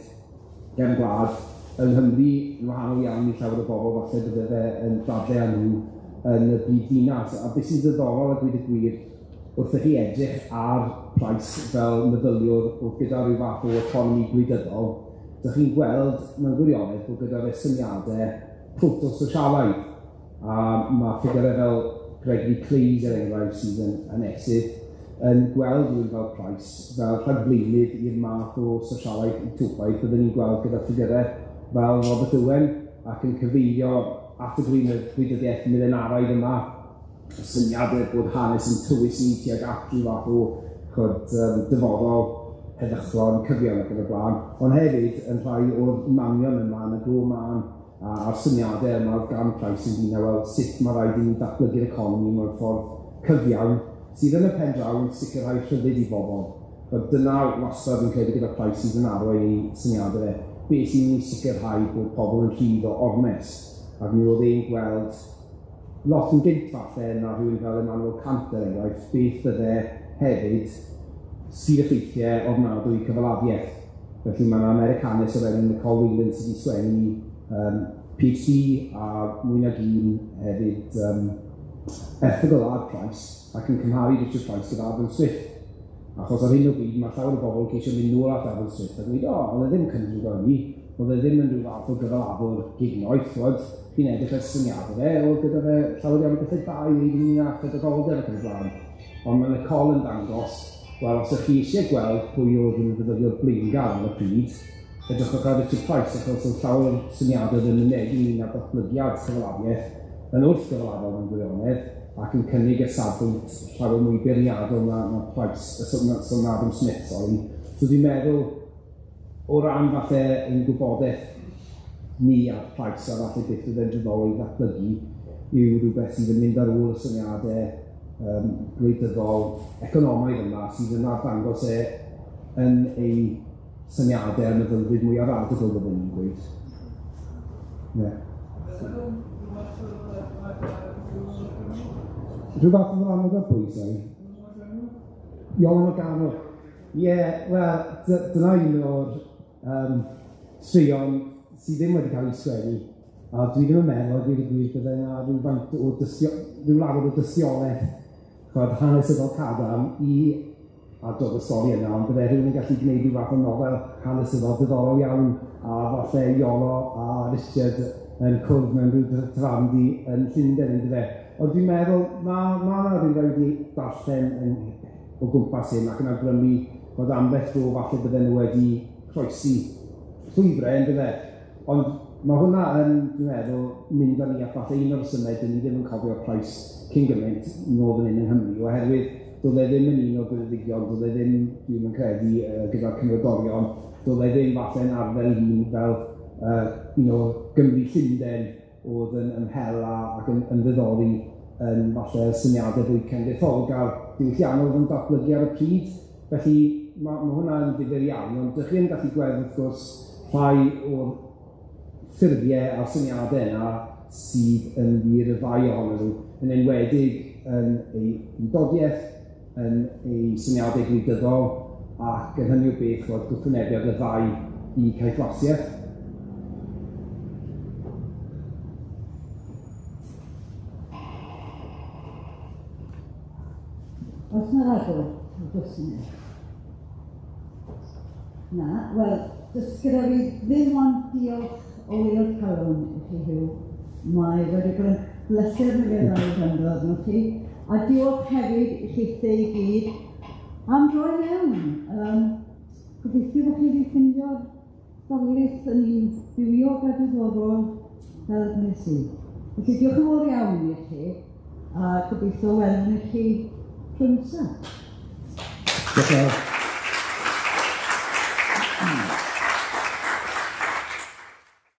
gefn gwlad yng Nghymru yn wahanol iawn i llawer o bobl falle bydde fe yn dadlau â nhw yn y brif ddinas. A beth sy'n ddiddorol a dweud y gwir, wrth i chi edrych ar Price fel meddyliwr o gyda rhyw fath o economi gwleidyddol, dych chi'n gweld mewn gwirionedd bod gyda fe syniadau proto-sosialaidd. A ma' ffigurau fel Gregory Claeys, er enghraifft, sydd yn hanesydd, yn gweld rhywun fel Price fel rhagflaenydd i'r math o sosialaeth utopaidd byddwn ni'n gweld gyda ffigurau fel Robert Owen ac yn cyfeirio at y gwleidyddiaeth milenaraidd yma, y syniadau bod hanes yn tywys ni tuag at ryw fath o ch'od dyfodol heddychlon, cyfiawn ac yn y blaen, ond hefyd yn rhai o'r manion yma yn y glo mân a'r syniadau yma oedd gan Price ynglyn â wel sut ma' raid i ni datblygu'r economi mewn ffordd cyfiawn sydd yn y pen draw yn sicrhau rhyddid i bobl. Wel dyna wastad fi'n credu gyda Price sydd yn arwain ei syniadau fe, beth sy'n mynd i sicrhau bod pobl yn rhydd o ormes, ac mi oedd e'n gweld lot yn gynt falle na rhywun fel Immanuel Kant er enghraifft, beth bydde hefyd sydd effeithiau ofnadwy cyfalafiaeth. Felly mae yna Americanes o'r enw Nicole Whelan sydd wedi sgwennu PhD a mwy nag un hefyd erthygl ar Price ac yn cymharu Richard Price gyda Adam Smith. Achos ar hyn o bryd mae llawer o bobl yn ceisio mynd nôl at Adam Smith a dweud, o, oedd e ddim cynnig o hynny, oedd e ddim yn rhyw fath o gyfalafwr gignoeth, ch'mod, chi'n edrych ar syniadau fe, oedd gyda fe llawer iawn o bethau da i wneud ynglyn â chydraddoldeb ac yn y blaen. Ond mae Nicole yn dangos, wel, os ydych chi eisiau gweld pwy oedd yn fyfyriwr blaengar ar y pryd, edrychwch ar Richard Price, achos oedd llawer o'r syniadau oedd yn mynegi ynglyn â datblygiad cyfalafiaeth yn wrth gyfalafol mewn gwirionedd, ac yn cynnig y safbwynt llawer mwy beirniadol na Price, so na Adam Smith, sorry. So dwi'n meddwl, o ran falle ein gwybodaeth ni ar Price a falle beth fydd e'n diddorol i ddatblygu yw rhywbeth sydd yn mynd ar ôl y syniadau gwleidyddol economaidd yma sydd yn arddangos e yn ei syniadau a meddylfryd mwyaf radical byddwn ni'n gweud. Ie. Rhyw fath o ddylanwad ar bwy, sori? Iolo Morganwg. Ie, wel, dyna un o'r straeon sydd ddim wedi cael ei sgwennu A dwi ddim yn meddwl, a dweud y gwir, bydde yna rhywfaint o rhyw lawer o dystiolaeth, ch'mod, hanesyddol cadarn i adrodd y stori yna, ond bydde rhywun yn gallu gwneud rhyw fath o nofel hanesyddol diddorol iawn, a falle Iolo a Richard yn cwrdd mewn rhyw tafarndy yn Llundain, yndyfe. Ond dwi'n meddwl, ma' 'na rywfaint wedi darllen yn o gwmpas hyn ac yn awgrymu bod ambell dro falle bydden nhw wedi croesi llwybrau, yndyfe. Ond ma' hwnna yn, dwi'n meddwl, mynd â ni at falle un o'r rhesymau 'dyn ni ddim yn cofio Price cyn gymaint nôl fan hyn yng Nghymru, oherwydd doedd e ddim yn un o'r gwleidyddion, doedd e ddim, dwi'm yn credu, gyda'r cymrodorion, doedd e ddim falle'n arfer ei hun fel un o Gymry Llundain oedd yn ymhel ac yn ymddiddori yn falle syniadau fwy cenedlaetholgar diwylliannol oedd yn datblygu ar y pryd. Felly ma' hwnna'n ddifyr iawn, ond dych chi yn gallu gweld wrth gwrs rhai o'r ffurfiau a'r syniadau yna sydd yn wir y ddau ohonyn nhw, yn enwedig yn ei undodiaeth, yn ei syniadau gwleidyddol, ac yn hynny o beth fod gwrthwynebiad y ddau i caethwasiaeth. Oes 'na ragor o gwestiynau? Na, wel, does gyda fi ddim ond diolch o waelod calon i chi Huw. Mae wedi bod yn bleser rhyfeddol i wrando arnoch chi, a diolch hefyd i chithe i gyd am droi mewn. Gobeithio bod chi wedi ffeindio'r ddarlith yn un bywiog a diddorol fel gwnes i. Felly diolch yn fawr iawn i chi, a gobeithio welwn i chi tro nesa. Diolch yn fawr.